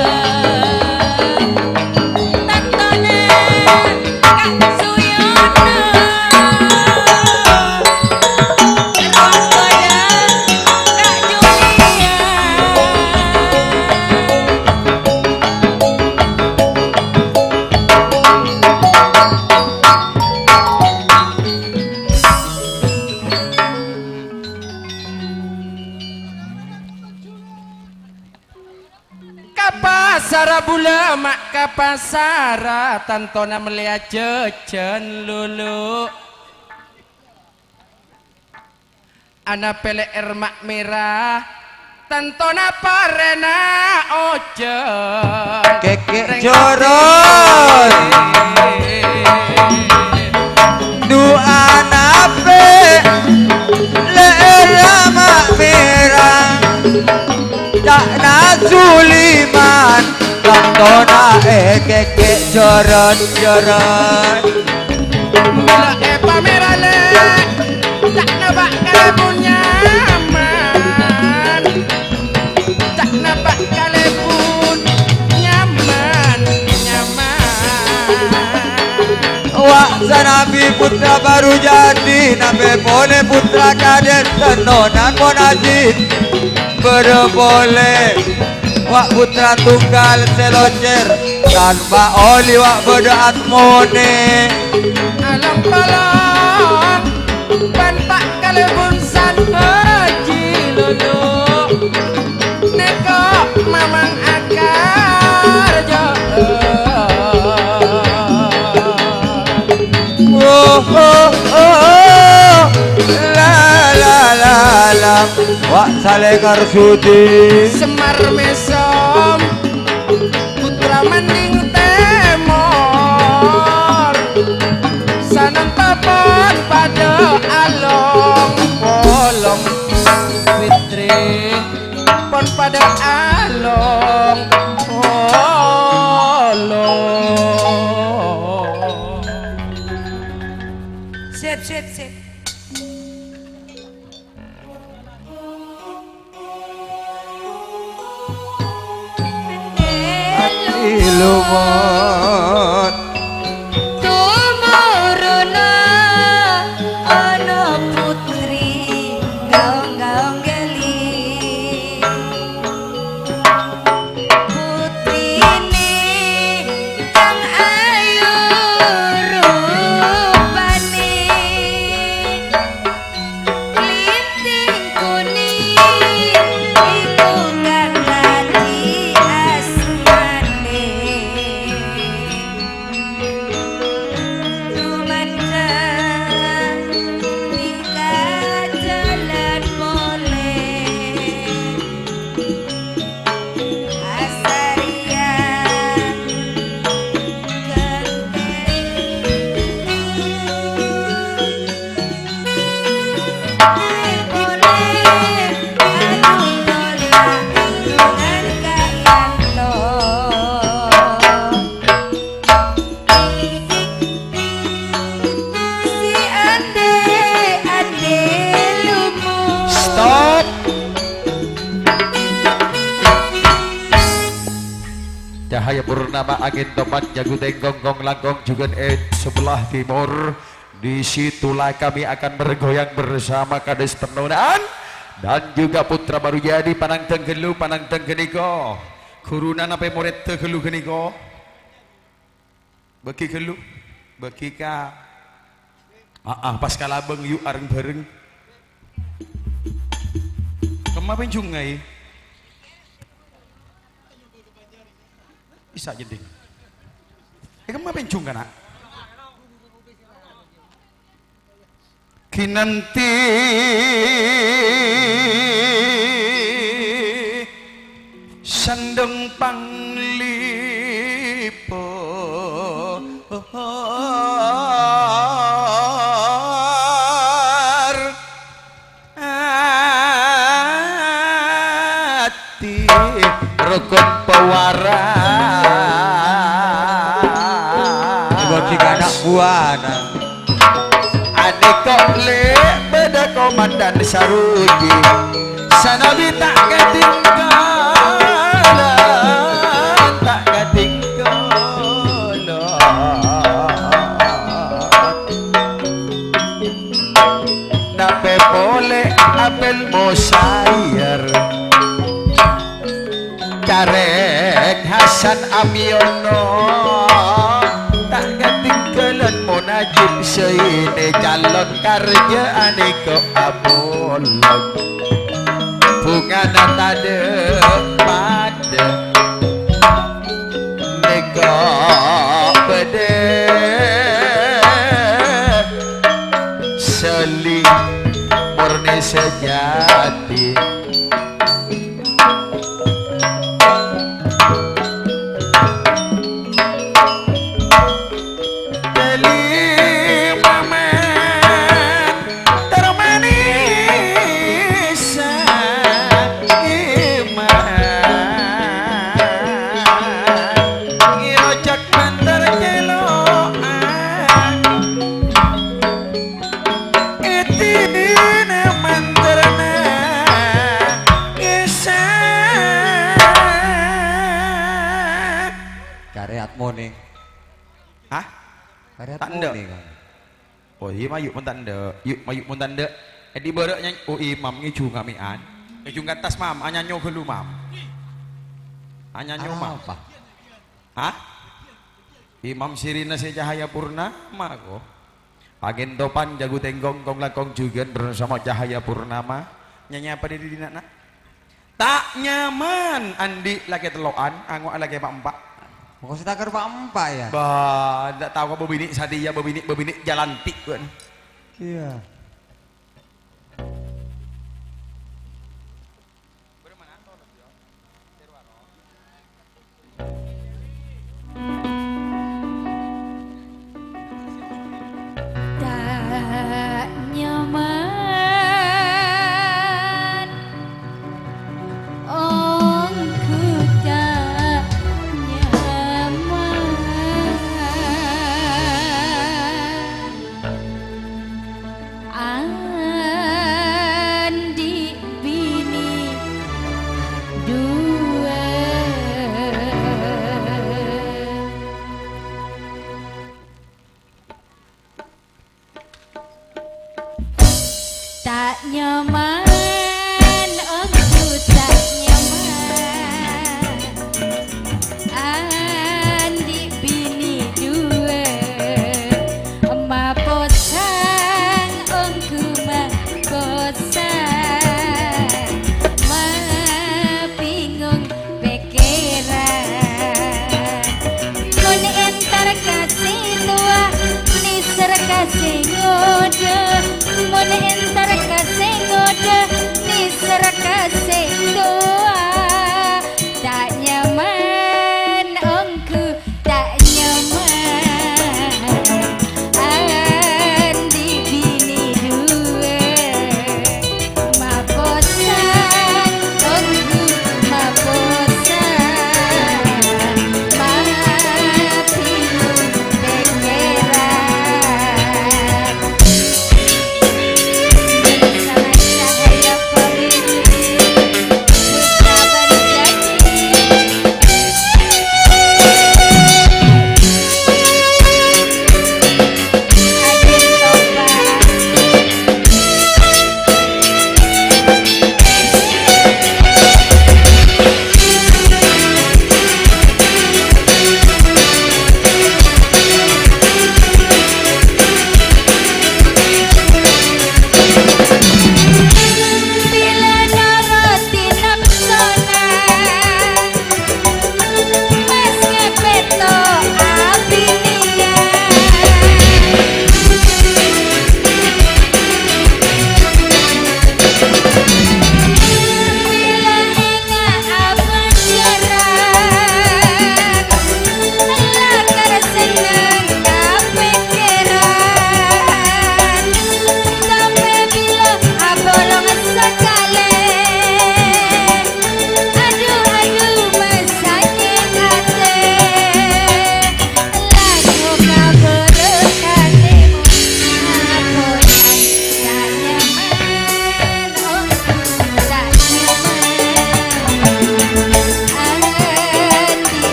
Tantona Kaulâ ma' ka pasara, tantona mellèya jhâjhân lulu. Ana pèlè'èr ma' mèra, tantona parèna ojhân. Kèkè' Rèng jorot. Du'ana pè', lè'èrra ma' mèra. Ca'na Suliman, tantona èkèkè' jorot-jorot. Mèla èpamèra, Lè', ca'na Pak Kalèbun nyaman. Ca'na Pak Kalèbun nyaman, nyaman. Wa' sanabhi putra bhâru jadi, napè polè putra kadhèt, tennonan mon ajhât bâdâ polè. Wa' putra tunggal sè locèr, tanpa oli wa' bâdâ atmonè. Along-polong, bân Pak Kalèbun san Haji Lolo. Nèko mamang akar jo. Oh, oh, oh, oh. La, la, la, la. Wa' Salèng Arsudi. Semar Mèsom, putra Manding Tèmor. Sananta pon padâ along-polong, Fitri. Pon padâ along-polong. Sip, sip, sip. Ati lumot. Tumoruna ana putri gaong-gaong gali. Putrine kang ayu rupane. Klinting kuning iku kang dadi asmane. Dumaca nika jalan pole. Asariya. Stop. Cahaya purnama angin topan nyaguteng kongkong langkong jugan è sebelah timur. Di situlah kami akan bergoyang bersama kadis tennonan dan juga putra baru jadi panangteng ghâllu, panangteng ghâniko. Ghuruna napè morèdda ghâllu ghâniko? Bâgi ghâllu, bâgi ka, aa, pas kalabâng yu areng-bhâreng. Kemma penjung ngai? Isa jending. Eh, kemma penjung kana'? Kinanti sandheng panglipur ati rokon pewaras. Dibagi ke anak buahna. Anèko lè' bâdâ Komandan Saruji, sanabhi ta' katinggalan, ta' katinggalan. Napè polè Abel Mosayer. Carèng Hasan Amiono, ta' katinggalan Munajib Saine calon karjâ anèko abolong. Bhungana tadâ' padâ. jhâdhi. Dâli maman termanisa iman. Ngèrojak mandhâr cèlo'an. Èdina mandhârna ngèsak. Karè atmo, Nèng. Hah? Karè Ta' atmo, endâ'. Nèng. Oh, iyâ, mayu' mon ta' endâ'. Yu', mayu' mon ta' endâ'. Èdhi bârâ' nyan-, oh, imam ngèjhung amè'an. Ngèjhung ka attas, Mam. Anyanyo ghâllu, Mam. Anyanyo, Mam. Apa? Hah? Imam sirina sè cahaya purnama, ko. Angèn topan jagu tèngkong, kong-langkong jhughân bâreng sama cahaya purnama. Nyanyi apa dâri dina'na? Ta' nyaman, andi' lakè tello'an, ango'a lakè pa'-empa'. Moko sè takar pa'-empa', ya? Bâh, ta' tao ka bâbinè' satèya, bâbinè', bâbinè' jhâlân ti', bân. Iyâ. Ta' nyaman, ongghu ta' nyaman.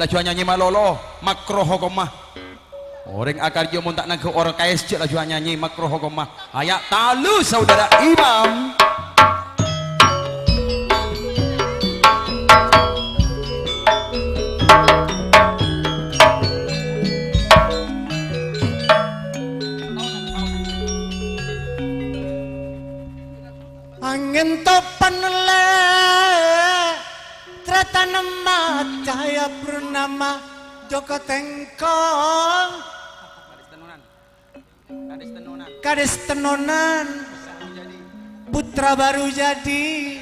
Ajuwâ nyanyi malolo, makruh hokomma. Orèng akarjâ mon ta' nangghâ orkes, jhâ' laju anyanyi, makruh hokomma. Aya' talu, Saudara Imam. Angèn topan lè', trètan emma cahaya purnama, Joko Tengkong. Kadès tennonan. Putra baru jadi.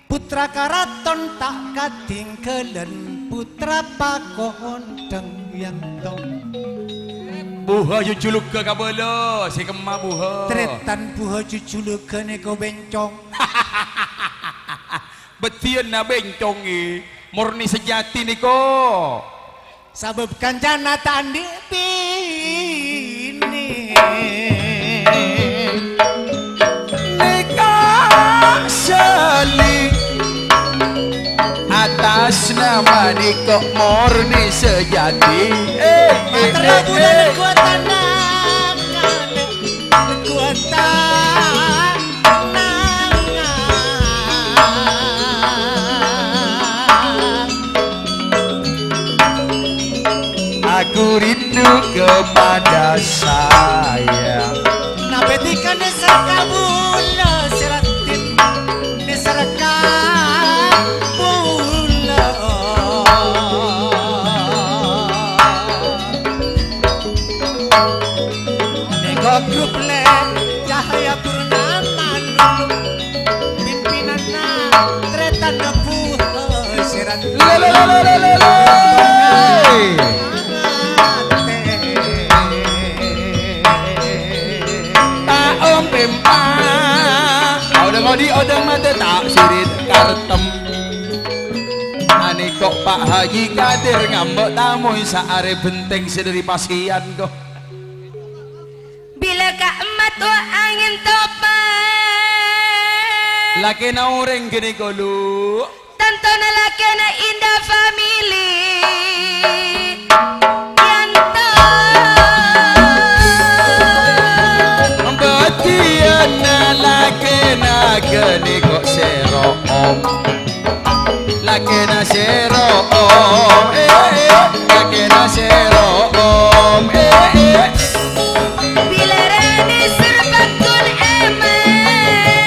Putra karaton ta' katinggalan, putra pakondhâng yanto. Buha jujulughâ kabâlâ, sè kemma buha. Trètan buha jujulughâ nèko bèncong. Bâdhiyânna bèncongè, morni sejati nèko. Sabâb kancana ta' andi' binè. Nèka sali atas nama nèko morni sejati. Eh, eh, eh, eh. Kuat tangan. Aku rindu kepada sayang. Napètika nèser kabulâ siratin, nèser kabulâ. Nèko grup lè' Cahaya Purnama, pimpinanna Trètan Buha Serat. Ta' ompèmpa. Odâng odi', odâng matè ta' sirit kartem. Anèko Pa' Haji Kadir ngambâ' tamoy saarè bhenteng sè dhâri pasèyan, ko. Bilâ ka'emma towa angèn topan. Lakèna orèng ghânèka, Lu. Tantona lakèna Indah Family. Yanto. Bâdhiyânna lakèna ghânèka sèro, Om. Lakèna sèro, Om, eh, eh. Lakèna sèro, Om, eh, eh. Bilâ rèng nèser paggun èman.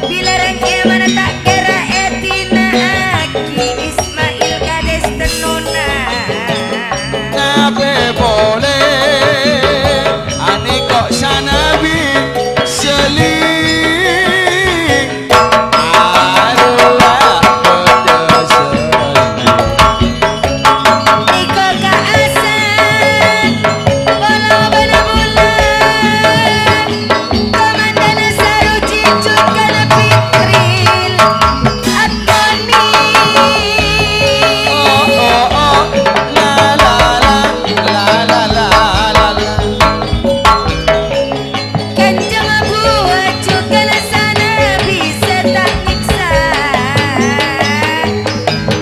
Bilâ rèng èman ta' kèra èdina'aghi Ismail kadhistennona. Tapè polè anèko sanabi sèlèng. Iko ka'asèn pola bân bulâ, Komandana Saruji Jukana Fitril Antoni. Oh, oh, oh, la, la, la. Kanjeng Abu Waju kalaksana bisa ta' nyèksa.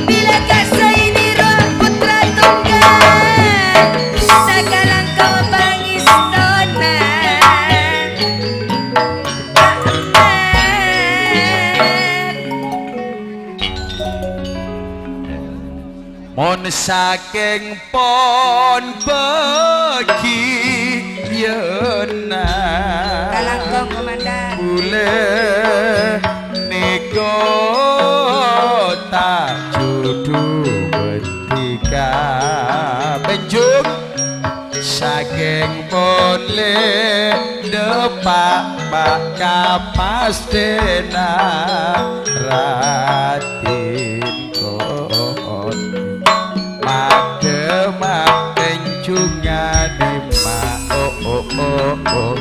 Bilâ ka Saidi roh putra tunggal, sakalangkong pangèstona. Mon sakèng pon bâgiyânna. Kalangkong, Komandan. Bulâ nèko ta' judhu bendika. Penjung. Sakèng polè dâpa' ma' kapastèna raddhin kon. Maddhâ ma' penjungan dimma, oh, oh, oh, oh.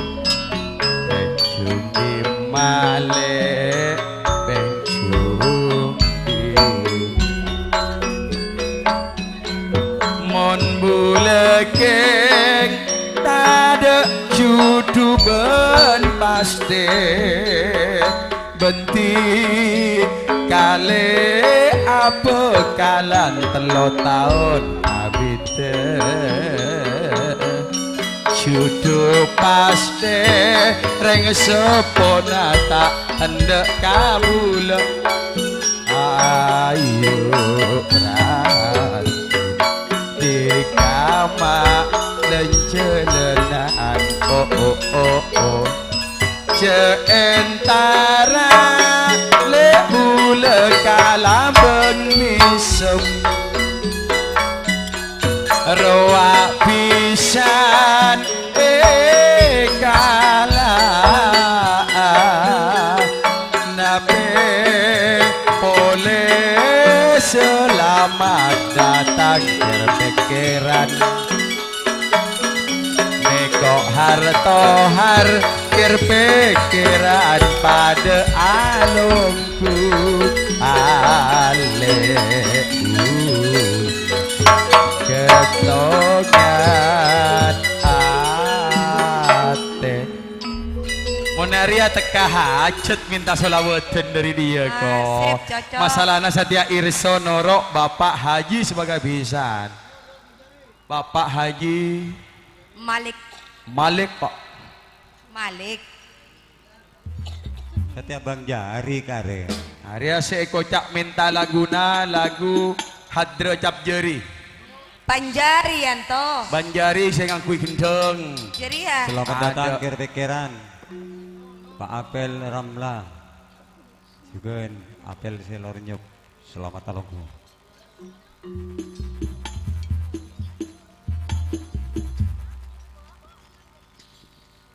Penjung dimma lè', penjung dimma. Mon bulâ kèng tadâ' judhu bân pastè bhenti Kalè abhâkalan tello taon abidhâ. Jhudhu pastè rèng seppona ta' endâ' kabulâ. Ayo, Ran, dikama lenjelenan. Oh, oh, oh, oh. Jhâ' entara lè bulâ kalambâng mèsem. Rowa bhisan èkala'a. Napè polè salamet dâteng kèr-pèkkèran. Nèko' har-tohar kèr-pèkkèran padâ alongghu alè'u kètongan atè. Mon arèya tekka hajat mènta solawatan dâri dhiyâ, ko. Ah, sip, cocok. Masalana satèya irsa noro' Bapak Haji sebagai bhisan. Bapak Haji Malik. Malik, Pak. Malik. Satèya Bang Jari karè. Arèya sè èkoca' mènta laguna, lagu Hadra Cap Jari. Banjari, Yanto. Banjari sè ngangghuy ghendheng. Jârèya. Selamat datang, ada. Kèr-pèkkèran. Pak Apel Ramla. Jhughân Apel sè lornyep. Selamat alongghu.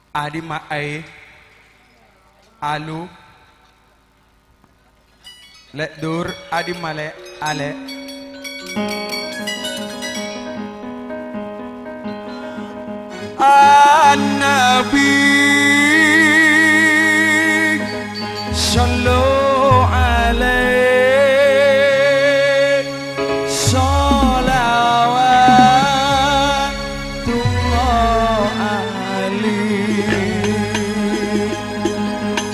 Adima'è alu lè' dur adima'è alè'. An-Nabi sallu alaihi salawatullah alaihi.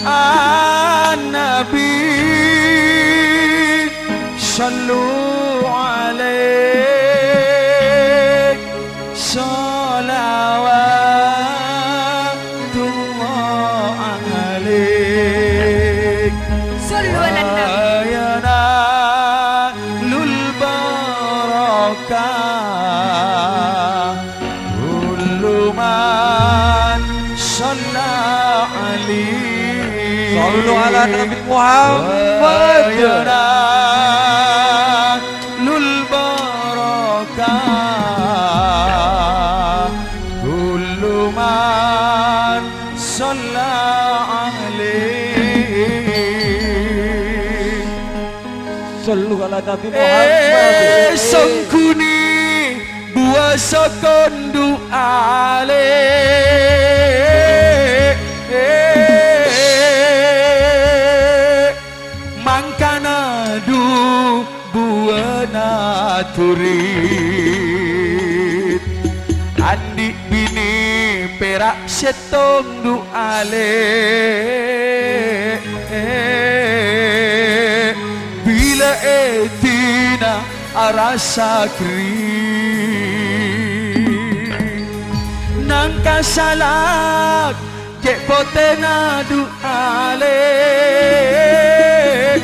An-Nabi sallu alaihi salawatullah alaik. Sallu ala nabi. Wa yanalul barakah kullu man shalla alaihi. Sallu ala Nabi Muhammad. Wa yanalul barakah kullu man shalla alaihi. Sallu ala Nabi Muhammad. Eh, songghuna buwâ sokon du'â lè'. Mangkana du buwâna turid. Andi' binè pèra' sèttong du'â lè'. Bilâ èdina arassa gri. Nangka salak cè' potèna du'â lè'.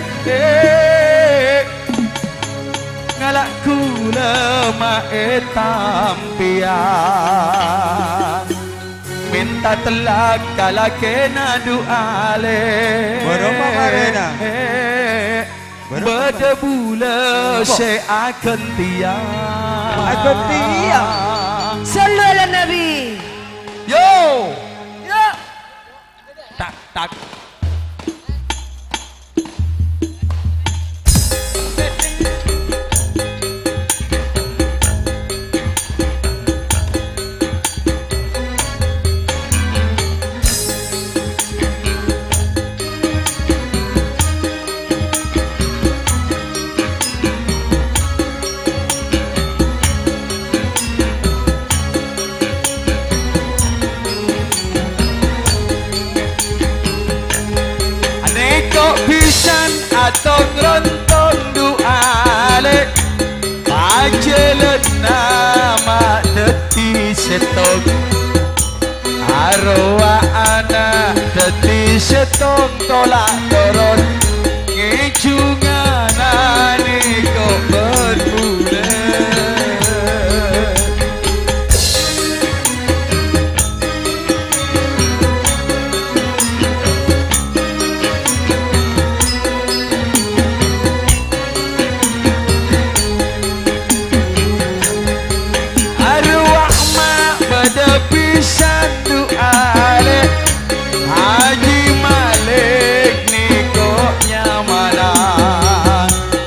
Ngala' ghulâ ma' ètampèyan. Mènta tellak ka lakèna du'â lè'. Bârâmma marèna? Bârâmma? Bâdâ bulâ sè aghântèyan. Aghântèyan. Sallu ala Nabi. Yo. Yo. Tak, tak. Tong-rontong du'ale, pajhâlânna ma' dhâddhi sèttong. Arowa ana' dhâddhi sèttong, tola' toron ngèjhungan nèko bân bulâ. Arowa ma' bâdâ bhisan du'ale, Haji Malik nèko nyamana,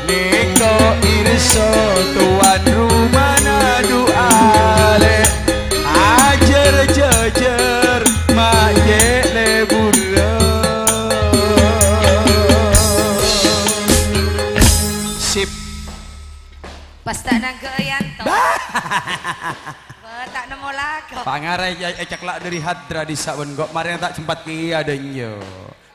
nèko irsa towan rumana du'ale. Ajhâr-jhâjhâr ma' cè' lebur. Sip. Pas ta' nangghâ' Yanto. Bah. Bâ, ta' nemmo lagu. Pangara è-, ècakla' dâri hadra dissa' bân engko' marèna ta' sempat kèya dânyo.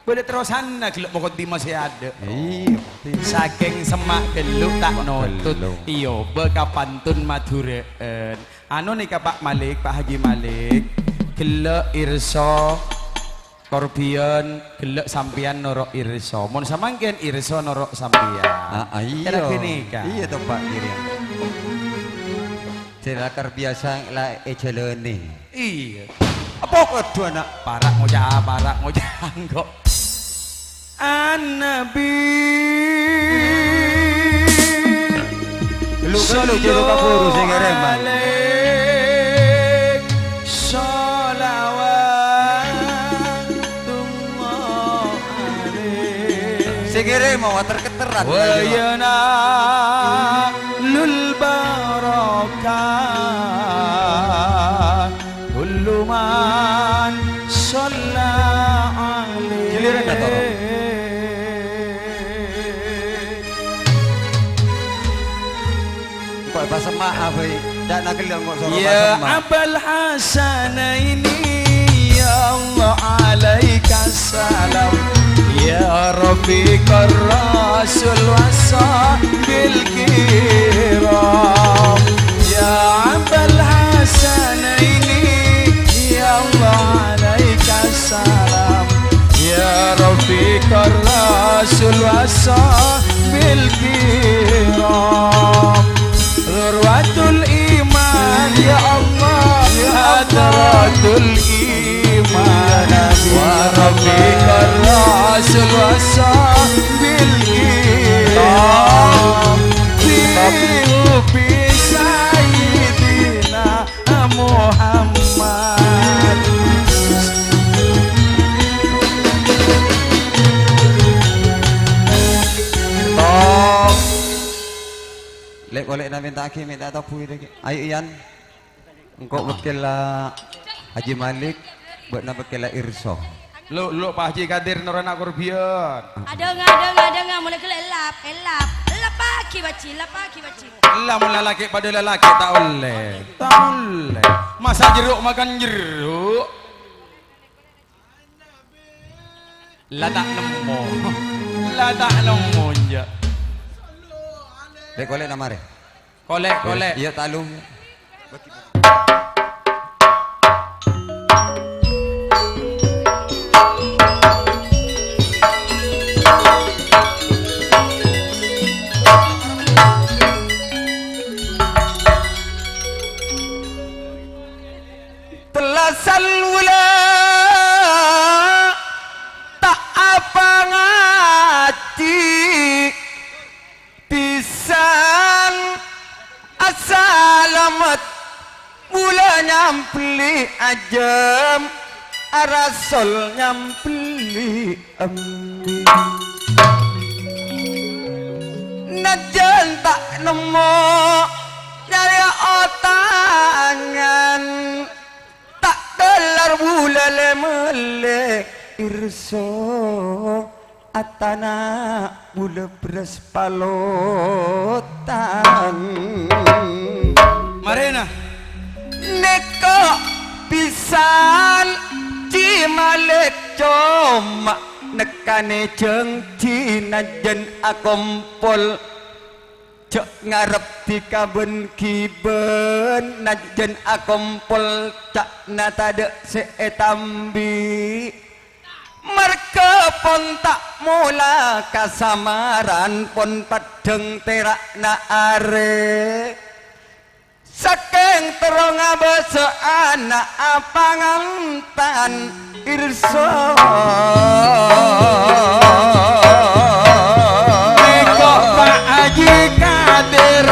Bâdâ terrosanna ghellâ' mokoddimah sè adâ'. Iyâ. Sakèng semma' ghellâ' ta' notut. Ghellâ'. Iyâ, bâ kapantun Madhurâ'ân. Anu nèka, Pak Malik, Pak Haji Malik, ghellâ' irsa korbhiyân, ghellâ' sampèyan noro' irsa. Mon samangkèn irsa noro' sampèyan. Ah, ah, iyâ. Kèra ghânèka. Iyâ to, Pak Girian. Sè lakar biyasa la èjhâlânè. Iyâ. Apa kodhu ana' para' ngoca', para' ngoca' engko'. An-Nabi. Lu, lu, juru kaburu sing ngirim, Bang. Alaik sholawatullah alaik. Sing ngirim mau terketeran. Wa yanalul barakah. Kullu man shalla alaik. Giliran dah, Toro. Kok pas semak, Abay? Ndak nak gellong kok soro pas semak. Ya Abal Hasanaini, ya Allah alaika salam. Ya Rafiqar Rasul wa sahbil kiram. Ya Abal Hasanaini, ya Allah alaika salam. Ya Rafiqar Rasul wa sahbil kiram. Dhurwatul iman, ya Allah, hadratul iman. Wa Rafiqar Rasul wa sahbil kiram. Fi hubbi Sayyidina Muhammad. Tong. Lè'-kolè'na mènta'aghi, mènta tobu' rèya. Ayo, Iyan. Engko' wèkkèlla Haji Malik, bâ'na wèkkèlla Irsa. Lo, lo, Pak Haji Kadir, noro' ana' korbhiyân. Adhânga, adhânga, adhânga, molaè ghellâ' èllap, èllap. Èllapaghi, Pak Haji, èllapaghi, Pak Haji. Ella mon lalakè' padâ lalakè' ta' ollè. Ta' ollè. Masa' jeruk makan jeruk. La ta' nemmo. La ta' nemmo, enjâ'. Lè'-kolè'na marè. Kolè', kolè'. Iyâ, talu. Tellasan bulân ta' apangajhi, bhisan asalamet, bulân nyambelli ajâm, arasol nyambelli embi'. Najjhân ta' nemmo nyarè otangan, ta' kellar bulân lè-mellè Irsa, atana bulân bherrâs palotan. Marèna. Nèko bhisan Ji Malik coma nèko Kanèjâng jhâ' najjhân akompol, jhâ' ngarep dhika bân ghibân, najjhân akompol ca'na tadâ' sè ètambi. Marghâ pon ta' mola kasamaran, pon peddhâng tèra'na arè. Sakèng terro ngabâsa'ana apangantan pirsa. Nèko Pa' Haji Kadir,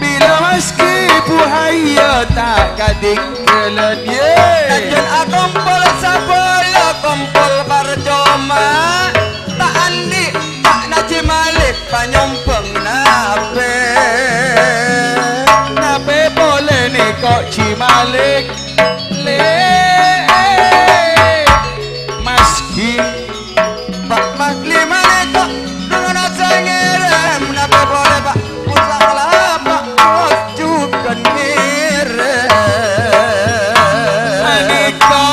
bilâ maskè buhaya ta' kadhingghâlân, yè. Sajân akompol sabâlâ, kompol parcoma. Ta' andi' ca'na Haji Malik, panyombhâng napè? Napè polè nèko Haji Malik? Lè, maskè Pa' Mahli Malik kok dungan sè ngèrèm, napè polè, Pa'? Pusang lapa' jhughân ngèrèm. Anèko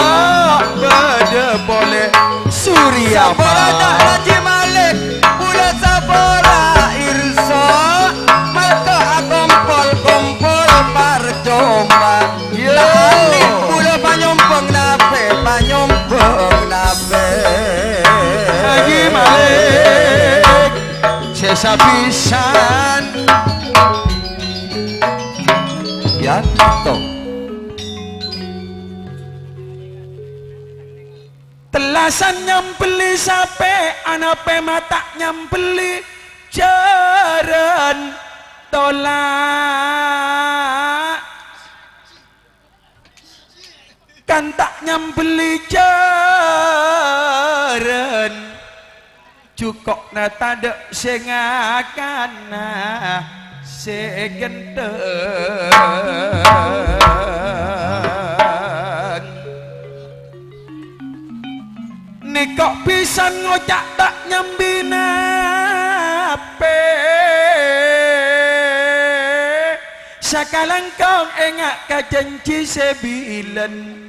bâdâ polè Surya Sabâlâ ta' Haji Malik, bulâ sabâlâ irsa, marghâ akompol-kompol parcoma. Yo. Bulâ panyombhâng napè, panyombhâng napè? Haji Malik, sè sapisan. Yanto. Tellasan nyambelli sapè, anapè ma' ta' nyambelli jhârân tola'. Kan ta' nyambelli jhârân, jhuko'na tadâ' sè ngakana sè ghenteng. Nèko' bhisan ngoca' ta' nyambi napè. Sakalangkong enga' ka janji sè bilân.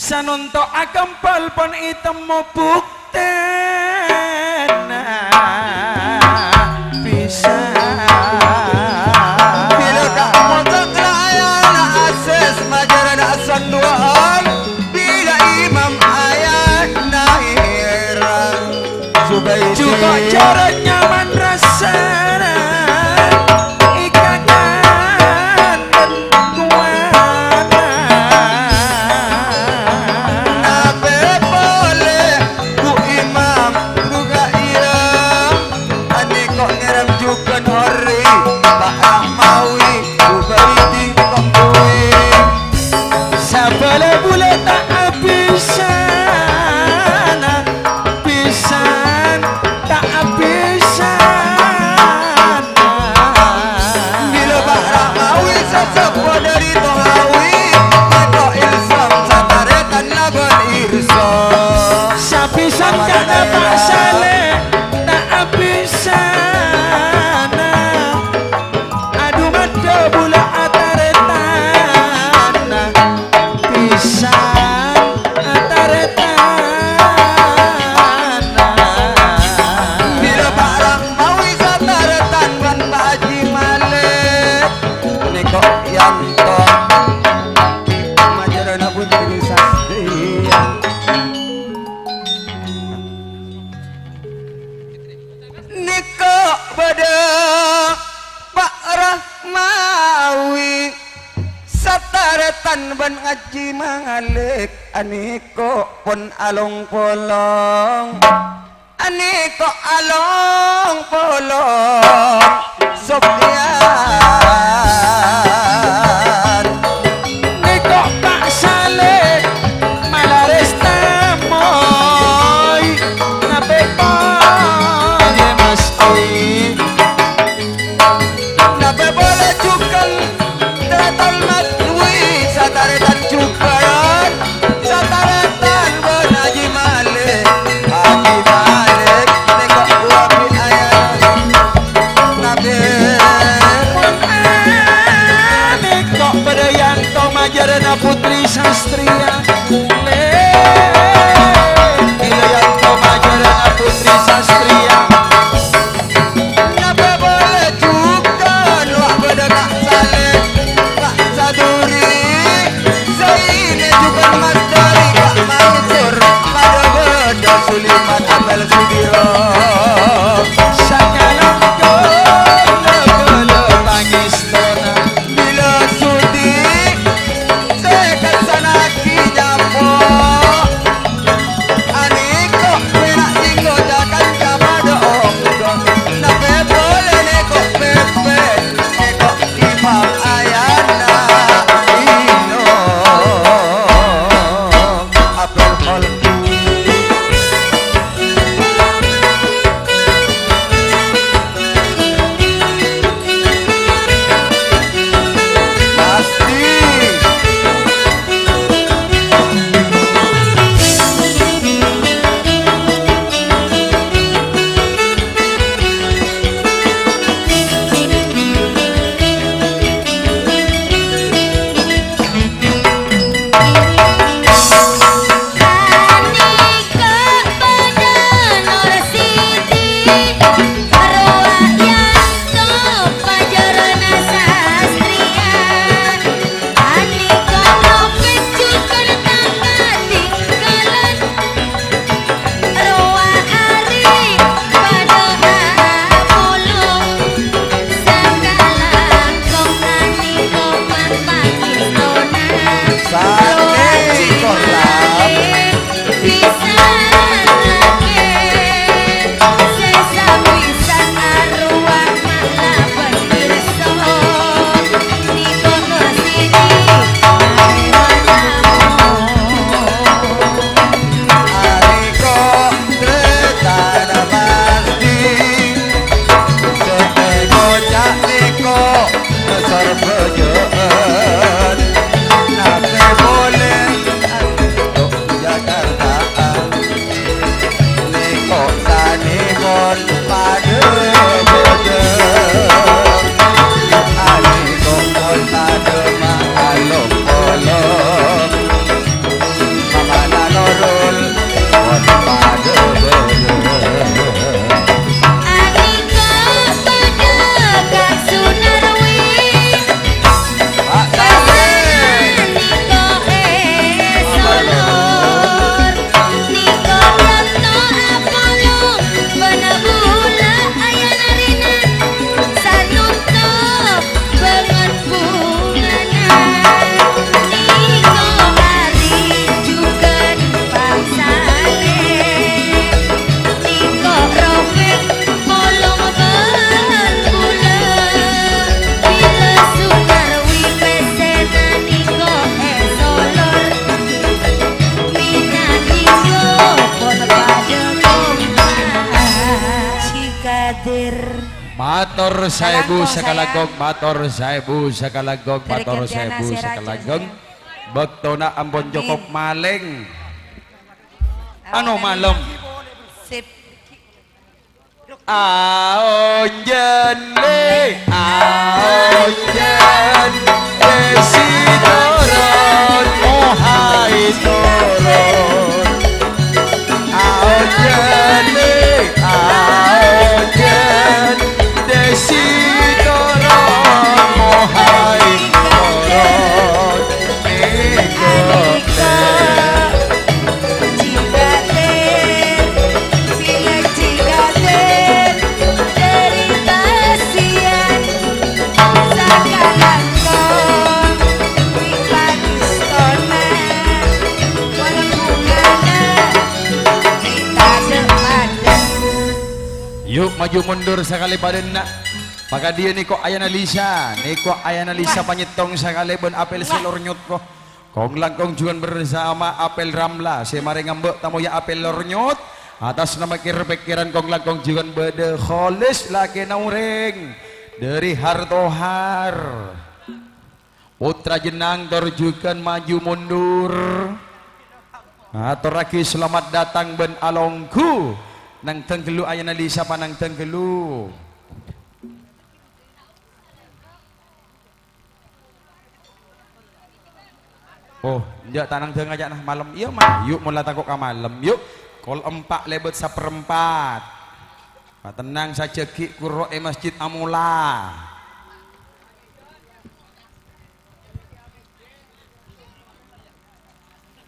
Sanonto' akompol pon ètemmo buktèna bhisan. Bilâ ta' mocok layana ases majarana asanduwâ'ân, bilâ imam ayana èrang. Juko' jhârân nyaman rassana, èkakan bân kowat. Napè polè, Bu Imam, Bu Ghaiyam, anèko' ngèrèm jhughân horri, Pa' Rahmawi, Bu Baidi, kok kuwi. Sabâlâ bulâ ta' abisana, bhisan ta' abisana. Bilâ Pa' Rahmawi saseppo dâri Tohawi, Eko Ilsam satarètan labân Irsa. Sabhisan ca'na Pa' Saleh ta' abisana. Adu maddhâ bulâ atarètan, bhisan atarètan. Bilâ Pa' Rahmawi satarètan bân Pa' Haji Malik. Nèko' yanto majarana putri sastriyan. Nèko' bâdâ Pa' Rahmawi satarètan bân Haji Malik, anèko' pon along-polong. Anèko' along-polong Sofyan. Nèko' Pa' Saleh malarès tamoy, napè polè mastè. Napè polè jhughân Datul Madwi, satarètan jhughân, satarètan bân Haji Malik. Haji Malik, nèko' buwâ bi' ayana. Napè pon Mator saèbu sakalangkong, mator saèbu sakalangkong, mator saèbu sakalangkong. Bâktona ampon cokop malèng. Ano malem. Sip. Aonjhân lè, aonjhân, Desi toron, Mohai toron. Aonjhân lè, aonjhân, Desi toron, Mohai toron. Yu', maju mundur sakalè padâna. Pakadhiyâ nèko Ayana Lisa, nèko Ayana Lisa panyèttong sakalè bân apel sè lornyot ko. Kong-langkong jughân bersama Apel Ramla sè marè ngambâ' tamoyya apel lornyot. Atas nama kèr-pèkkèran kong-langkong jughân bâdâ Kholis lakèna orèng dâri Hartohar. Putra Jennang tor jughân maju mundur. Atorraghi selamat datang bân alongghu. Nangdhâng ghâllu Ayana Lisa panangdhâng ghâllu. Oh, enjâ' ta' nangdhâng ajâ' nah malem. Iyâ, Ma. Yu', mon la tako' ka malem, yu'. Kol empa' lèbât saperempat. Patennang sajâ ghi' kuro è masjid amola.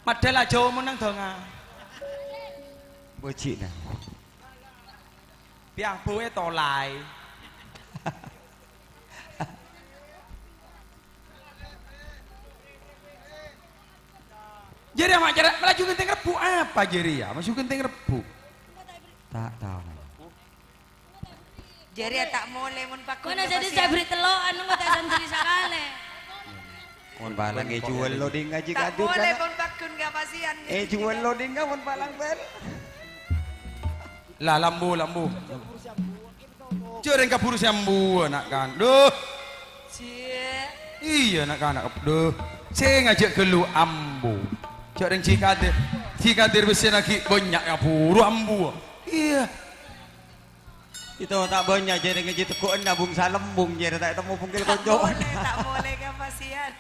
Madhâl ajâ mon nangdhângnga. Bâji'na. Piyambu è tolaè. Jârèya ma' cara melaju ghenteng rebbhu apa jârèya? Melaju ghenteng rebbhu. Ta' tao. Jârèya ta' molè mon pagghun. Kono jadi jabri tello' anu kok ta' sandiri sakalè. Mon palang è juwel lo ding ngaji. Ta' kadir molè kana. Mon pagghun ka pasian. È juwel lo ding ka mon palang bel. Lah, lambu, lambu. Jârèng kabhuru sè ambu, na'-kana'. Duh. Iyâ, na'-kana'. Duh. Sè ngajâk ghâllu ambu. Jârèng Ji Kadir. Ji Kadir bessèna ghi' bânnya' kabhuru ambu. Iyâ. Itu ta' bânnya' jârèng ngaji tegghu'en nabung salembung jârèya ta' temmo bungkel konco. Ta' molè, ta' molè ka pasian.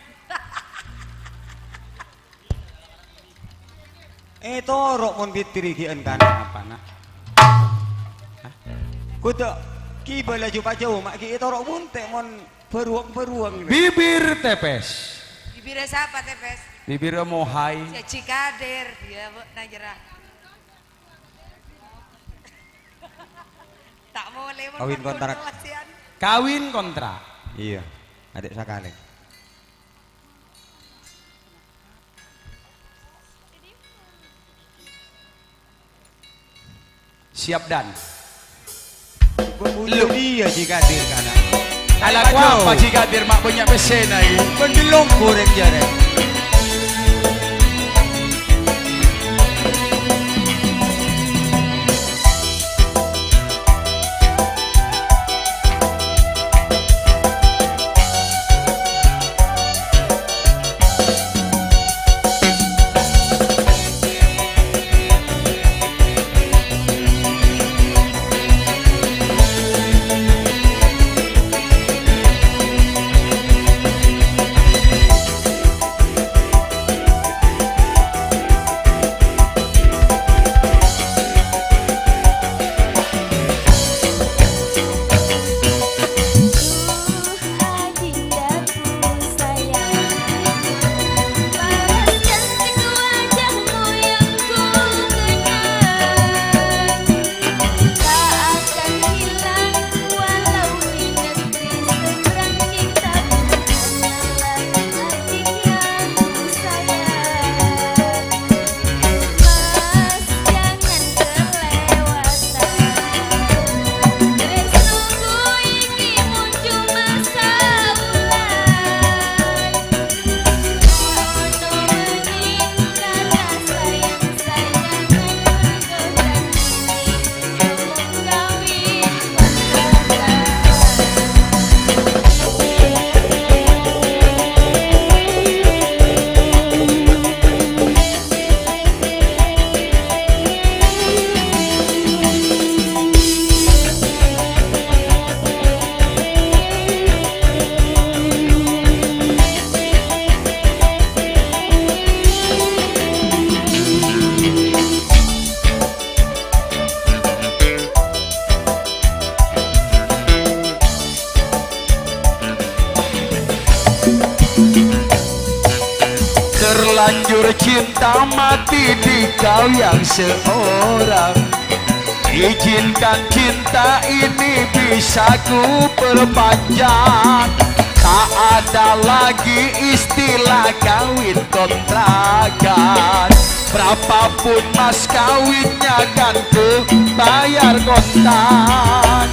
Ètoro' mon bhidhiri ghi'en kana' apa, na'? Hah? Kodhu ghibâ laju pajhâu, ma' ghi' ètoro' bunte' mon bâruwâng-bâruwâng. Bibir tepes. Bibirra sapa tepes? Bibirra Mohai. Ji Kadir, iyâ, Bu, nang jârèya. Ta' molè mon kawin kontrak. Kawin kontrak. Iyâ, adhi' sakalè. Siap, Dan. Lu. Iyâ, Ji Kadir kana'. Ala apa Ji Kadir ma' bânnya' pèssèna, iyâ? Bendhelong goreng jârèya. Terlanjur cinta mati di kau yang seorang. Izinkan cinta ini bisa ku perpanjang. Tak ada lagi istilah kawin kontrakan. Berapapun mas kawinnya kan ku bayar kontan.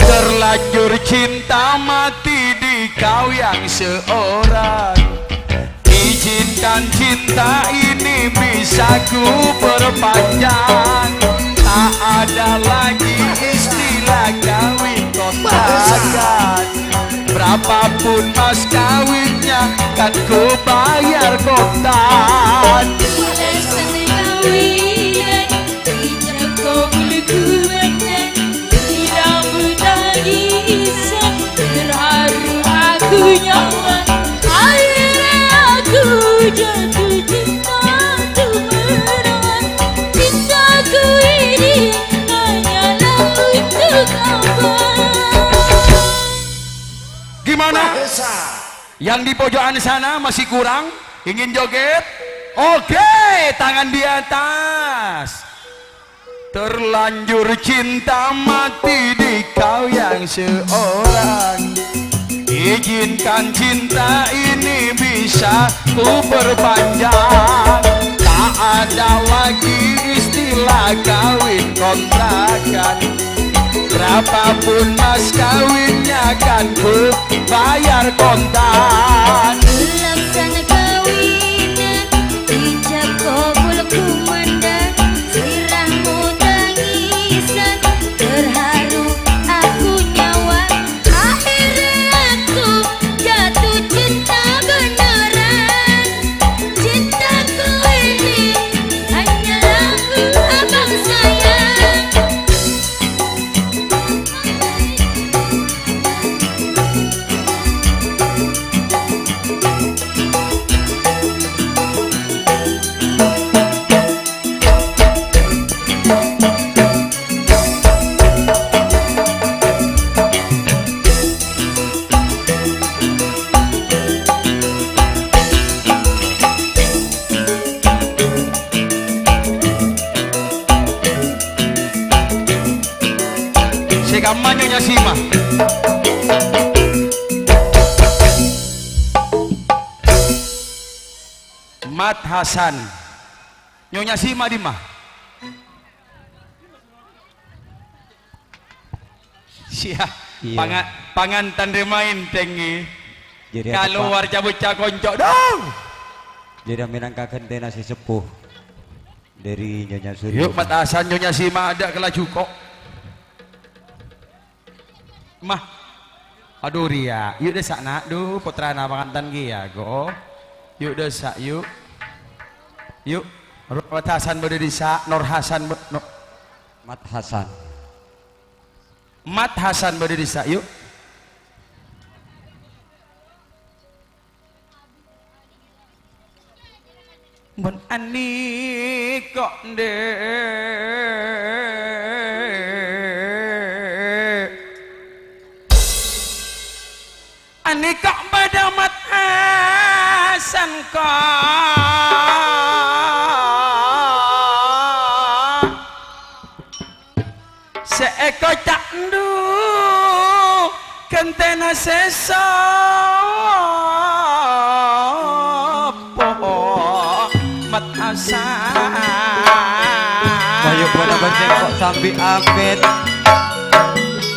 Terlanjur cinta mati di kau yang seorang. Izinkan cinta ini bisa ku perpanjang. Tak ada lagi istilah kawin kontrakan. Berapapun mas kawinnya kan ku bayar kontan. Terharu aku nyawa, akhirnya aku jatuh cinta tuh merawat. Cintaku ini hanyalah untuk abang. Gimana? Yang di pojokan sana masih kurang? Ingin joget? Oke, tangan di atas. Terlanjur cinta mati di kau yang seorang. Izinkan cinta ini bisa ku perpanjang. Tak ada lagi istilah kawin kontrakan. Berapapun mas kawinnya kan ku bayar kontan. Laksana kawinan, ijab kabul kumandang, sirahmu tangisan, terharu aku nyawa, akhirnya aku jatuh cinta beneran. Cintaku ini hanyalah abang sayang. Amma Nyonya Sima. Mat Hasan. Nyonya Sima dimma? Sia. Iyâ. Panga-, pangantan rè maèn, Dengngè. Jârèya Kalowar ca-bâca konco', dong! Jârèya mènangka ghântèna sè seppo dhâri Nyonya Surya. Yu', Mat Hasan, Nyonya Sima adâ' kalaju, ko'. Mah. Adu, rèya. Yu', dâssa', na'. Du, pottrana pangantan kèya, ko'. Yu', dâssa', yu'. Yu'. Mat Hasan bâdâ dissa', Nor Hasan bâ-, no-, Mat Hasan. Mat Hasan bâdâ dissa', yu'. Mon anèko' ndè', anèko' bâdâ Mat Hasan, ko'. Sè èkoca' ndu ghântèna sè soppo Mat Hasan. Mayu pola bâjeng ko' sambi abit.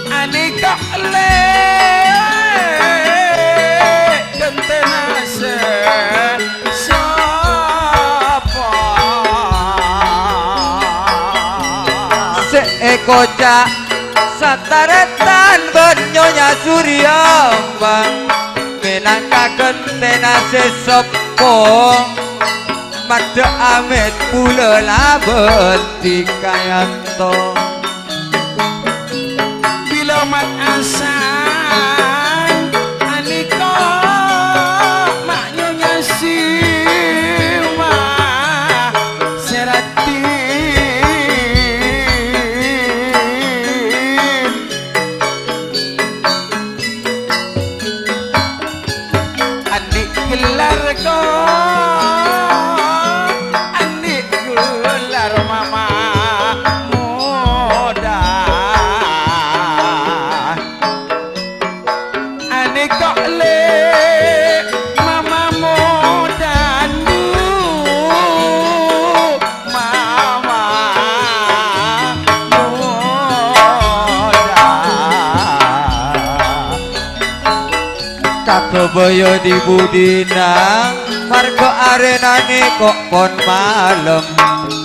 Anèko' lè' ghântèna sè sapa? Sè èkoca' sataretan bân Nyonya Surya, Bang, mènangka ghântèna sè soppo. Maddhâ' amèt pula labân dikayanto. Bilâ Mat Hasan anèko' ma' Nyonya Sima sè raddhin. Andi' gellar ko, andi' gellar mama moda. Anèko' lè' mama moda ndu, mama moda. Kaghâbâyâ di-budina, marghâ arèna nèko' pon malem.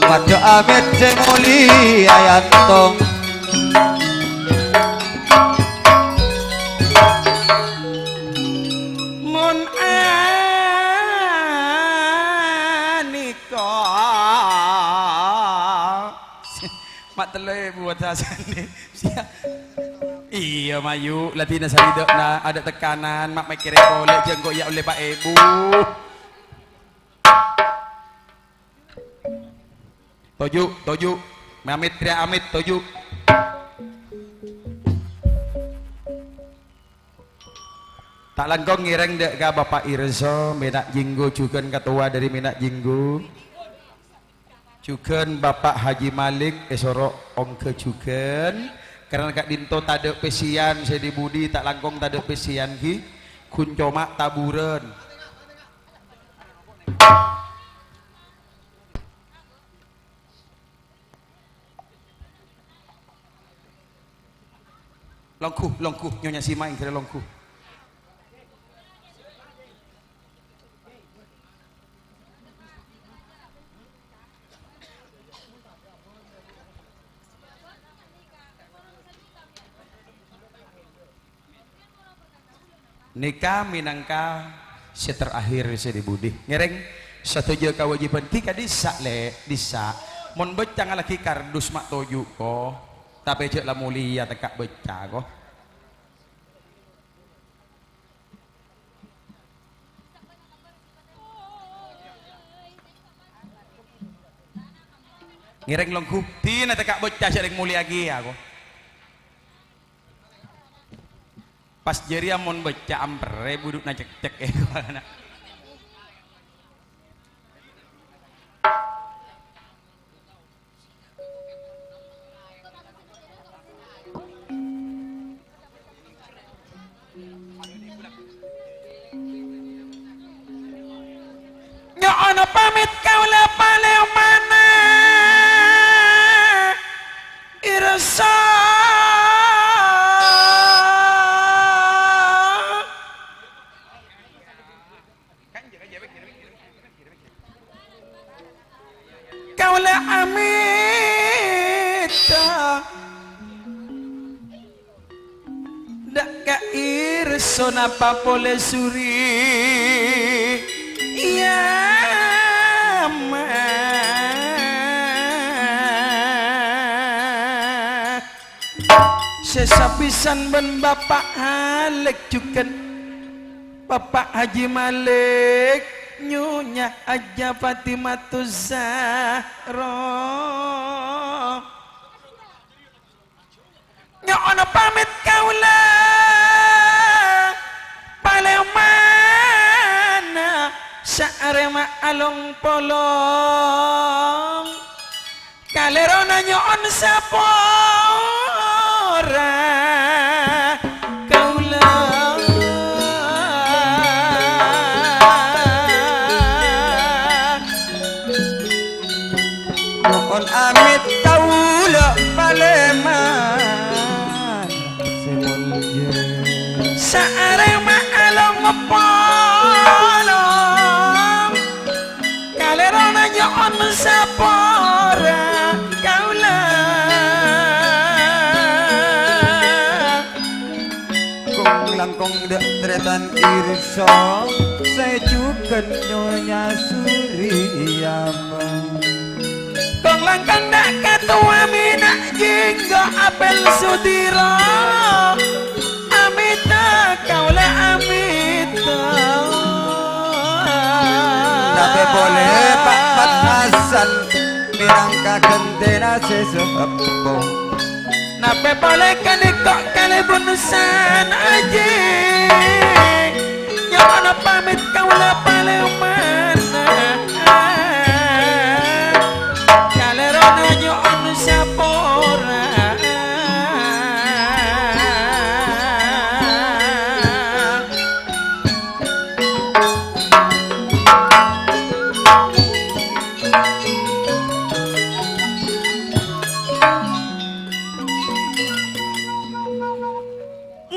Maddhâ' amèt sè molèya yantong. Mon anèko'. Ma' tello èbu Mat Hasan. Sia. Iyâ, mayu, ladina saridâ'na, adâ' tekanan, ma' mèkkèrè polè, jhâ' engko' yâ ollè pa' èbu. Toju', toju'. Amit, rèya amit, toju'. Ta' langkong ngèrèng dâ' ka Bapa' Irso, Mena' Jenggo jhughân katowa dhâri Mena' Jenggo. Jhughân Bapa' Haji Malik èsoro ongghâ jhughân, karana ka'dinto tadâ' pèssèyan sè di-budi, ta' langkong tadâ' pèssèyan ghi, ghun coma taburân. Longghu, longghu, Nyonya Sima èngghârâ longghu. Nèka mènangka sè terakhir sè di-budi. Ngèrèng sadhâjâ kawâjibhân ghi ka'dissa', Lè', dissa'. Mon bâca ngallaghi kardus ma' toju', ko. Tapè jhâ' la molèya tekka' bâca, ko. Ngèrèng longghu, dinah tekka' bâca sè rèng molèya kèya, ko. Pas jârèya mon bâca amperrè budhu'na cekcek, ko. Pamit kaulâ palèmana, Irsa. Kaulâ amèt dâ' ka Irsa napa polè Suri, iyâ, Ma'. Sè sapisan bân Bapa' Alek jhughân Bapa' Haji Malik, Nyonya Hajjah Fatimatuz Zahra. Nyo'ona pamit kaulâ, palèmana, saarè ma' along-polong. Kalèrona nyo'on sapora kaulâ. Nyo'on amèt kaulâ palèman sè molja. Saarè ma' along-polong. Kalèrona nyo'on sapora kaulâ. Kong-langkong dâ' tarètan Irsa, sè jhughân Nyonya Suriyama. Kong-langkong dâ' katowa mèna Jenggo Apel Sudiro, amèta kaulâ amèta. Tapè polè Pa' Hasan mèrangka ghântèna sè seppo. Napè polè kanèko kalèbun San Aji. Nyo'ona pamit kaulâ palèmana. Kalèrona nyo'on sapora.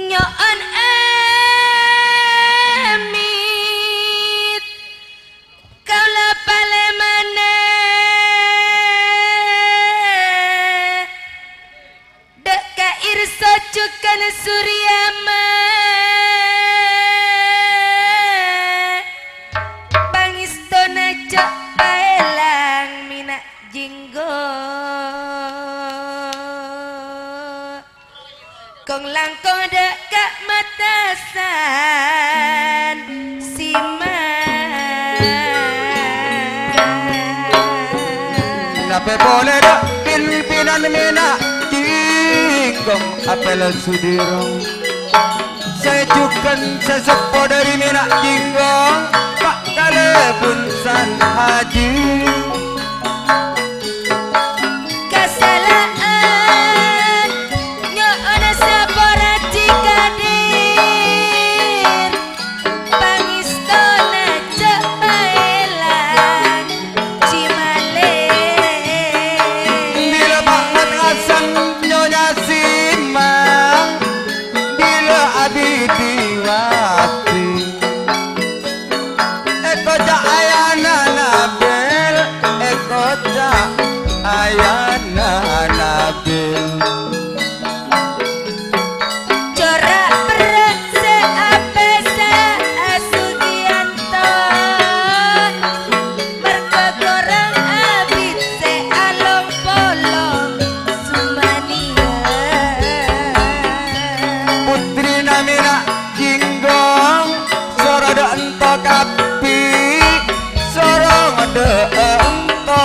Nyo'on amèt kaulâ palèmana dâ' ka Irsa jhughân Suriyama. Pangèstona jhâ' paèlang mèna Jenggo. Kong-langkong dâ' ka Matasan Sima. Napè polè dâ' pin-pinan mèna Jenggo Apel Sudiro. Sè jhughân sè seppo dâri mèna Jenggo, Pa' kalèbun San Haji. Kasala'an nyo'ona sapora jikadir, pangèstona jhâ' paèlang jimalen. Bilâ Pa' Matasan Nyonya Sima, bilâ abidhi wati. Èkoca' ayana Nabil, èkoca' ayana Nabil. Cora' berrâ' sè apèsa Sugiyanto, marghâ korang abit sè along-polong Sumaniyâ. Putrina mèna Jenggo, soro dâ' ento kabbhi, soro dâ' ento.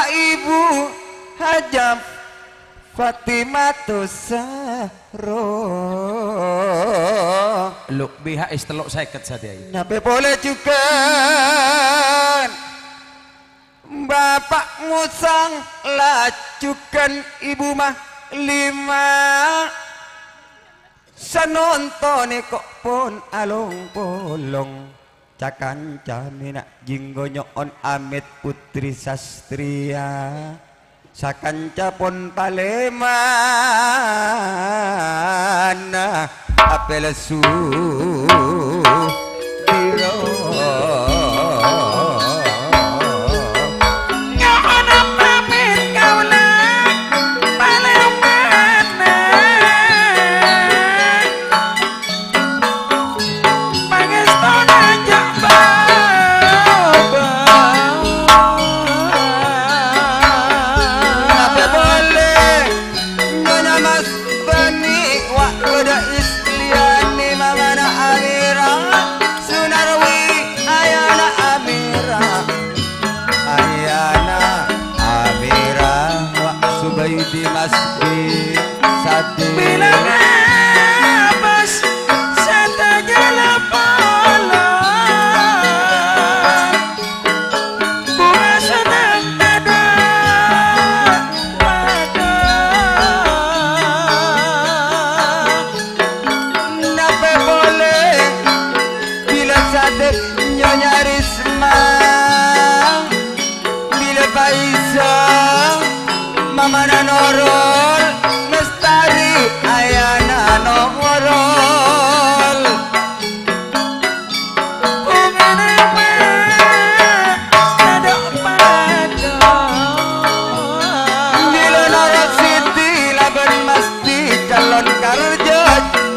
Ibu Hajah Fatimatus Zahra. Lu, B H S tello' seket sadhâjâ. Napè polè jhughân Bapa' Musang, la jhughân Ibu Mahlima. Sanontonè ko' pon along-polong. Ca-kanca mèna jhinggo nyo'on amèt Putri Sastriya. Sakanca pon palèmana apèlessu piro. Nyo'ona pamit kaulâ palèmana. Pangèstona jhâ' bâbâ. Napè polè Nyonya Mas Bani, wa' bâdâ Istriani mamana Amira, Sunarwi ayana Amira. Ayana Amira wa' Subaidi Masdi Sadi. Bilâ ngabâs sadhâjâ la pola. Bunga seneng tadâ' padâ. Napè polè bilâ Sadek Nyonya Risma, bilâ Faiza, mamana Norol, Lestari, ayana Norol. Bungana ma' tadâ' padâ. Bilâ Norol Siti labân Mas di calon karja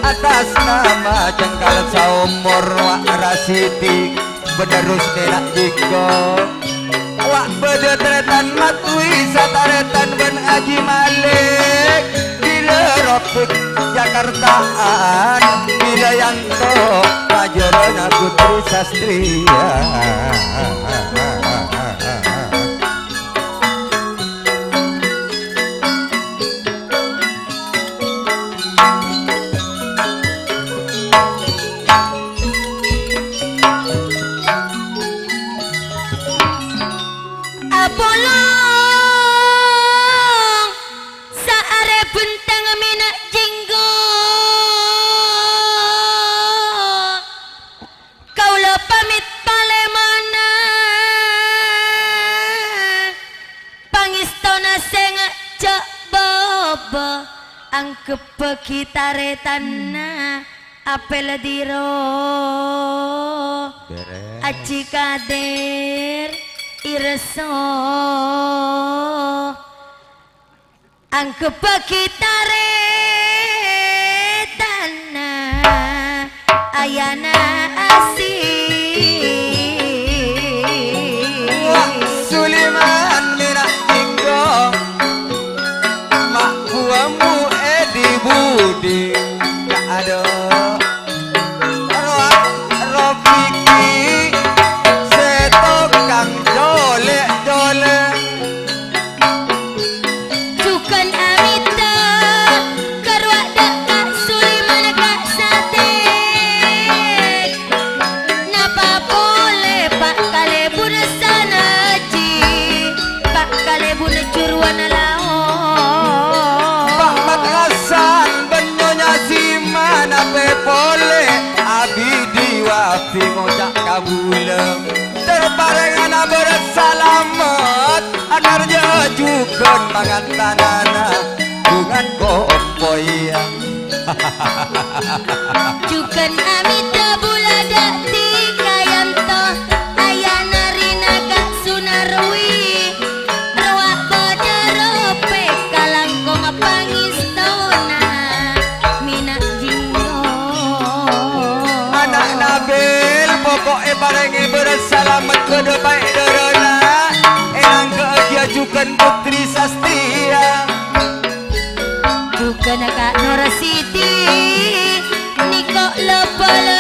atas nama cengkal saomor wa' Rasidi penerus nèna' jhinggo. Wa' bâdâ tarètan Matwi satarètan bân Aji Malik. Bilâ Ropik Jakartaan, bilâ Yanto pajârâna Putri Sastriya. Apolong saarè bhântang mèna' jhinggo. Kaulâ pamit palèmana. Pangèstona sènga' jhâ' bâbâ, angghebbhâghi tarètanna apèl diro. Bèrès. Aji Kadir Irso. Angghebbhâghi tarètanna ayana Asi. Wa' Suliman mèna' jhinggo, ma' buwâ mu è di-budi. Ka adâ' Ro-, Ropiki sè tokang jolè-jolè. Jhughân amèdhâ karowa dâ' Ka' Suliman Ka' Sadek. Napa polè Pa' Kalèbun Sanaji, Pa' Kalèbun Jhuruwan Lao. Pa' Mat Hasan bân Nyonya Sima napè polè, abdhi waffi ngoca' kabulâ. Ter parèngana bârâs salamet, akarjâ jhughân pangantanana, bhungan kompoyya. Jhughân amèdhâ bulâ dâ' Dikayanto, ayana rèna Ka' Sunarwi, rowa bâdâ ropè kalangkong pangèstona. Mèna' jhinggo. Ana' Nabil, poko'è parèngè bârâs salamet bâdâ paèdârâna, ènangghâ'âghiyâ jhughân Putri Sastriya. Jhughân Ka' Nur Siti, nèko' la-bâlâ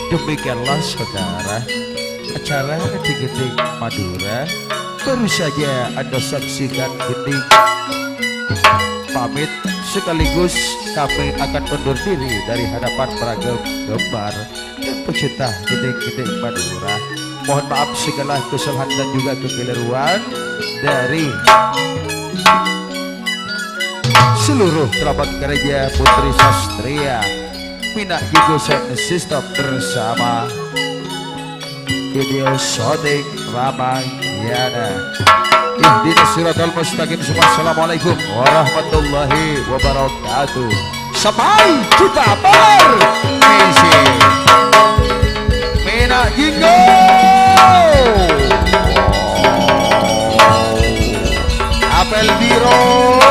Demikianlah, saudara, acara Gending-Gending Madura baru saja Anda saksikan. Gending pamit, sekaligus kami akan undur diri dari hadapan beragam gambar dan pecinta gending-gending Madura. Mohon maaf segala kesalahan dan juga kekeliruan dari seluruh kerabat kerja Putri Sastria, Mina Jinggo Sound System bersama Video Shooting Ramayana. Ihdinas siratal mustaqim. Semua, assalamualaikum warahmatullahi wabarakatuh. Sampai jumpa, permisi. Mina Jinggo. Apel Biro.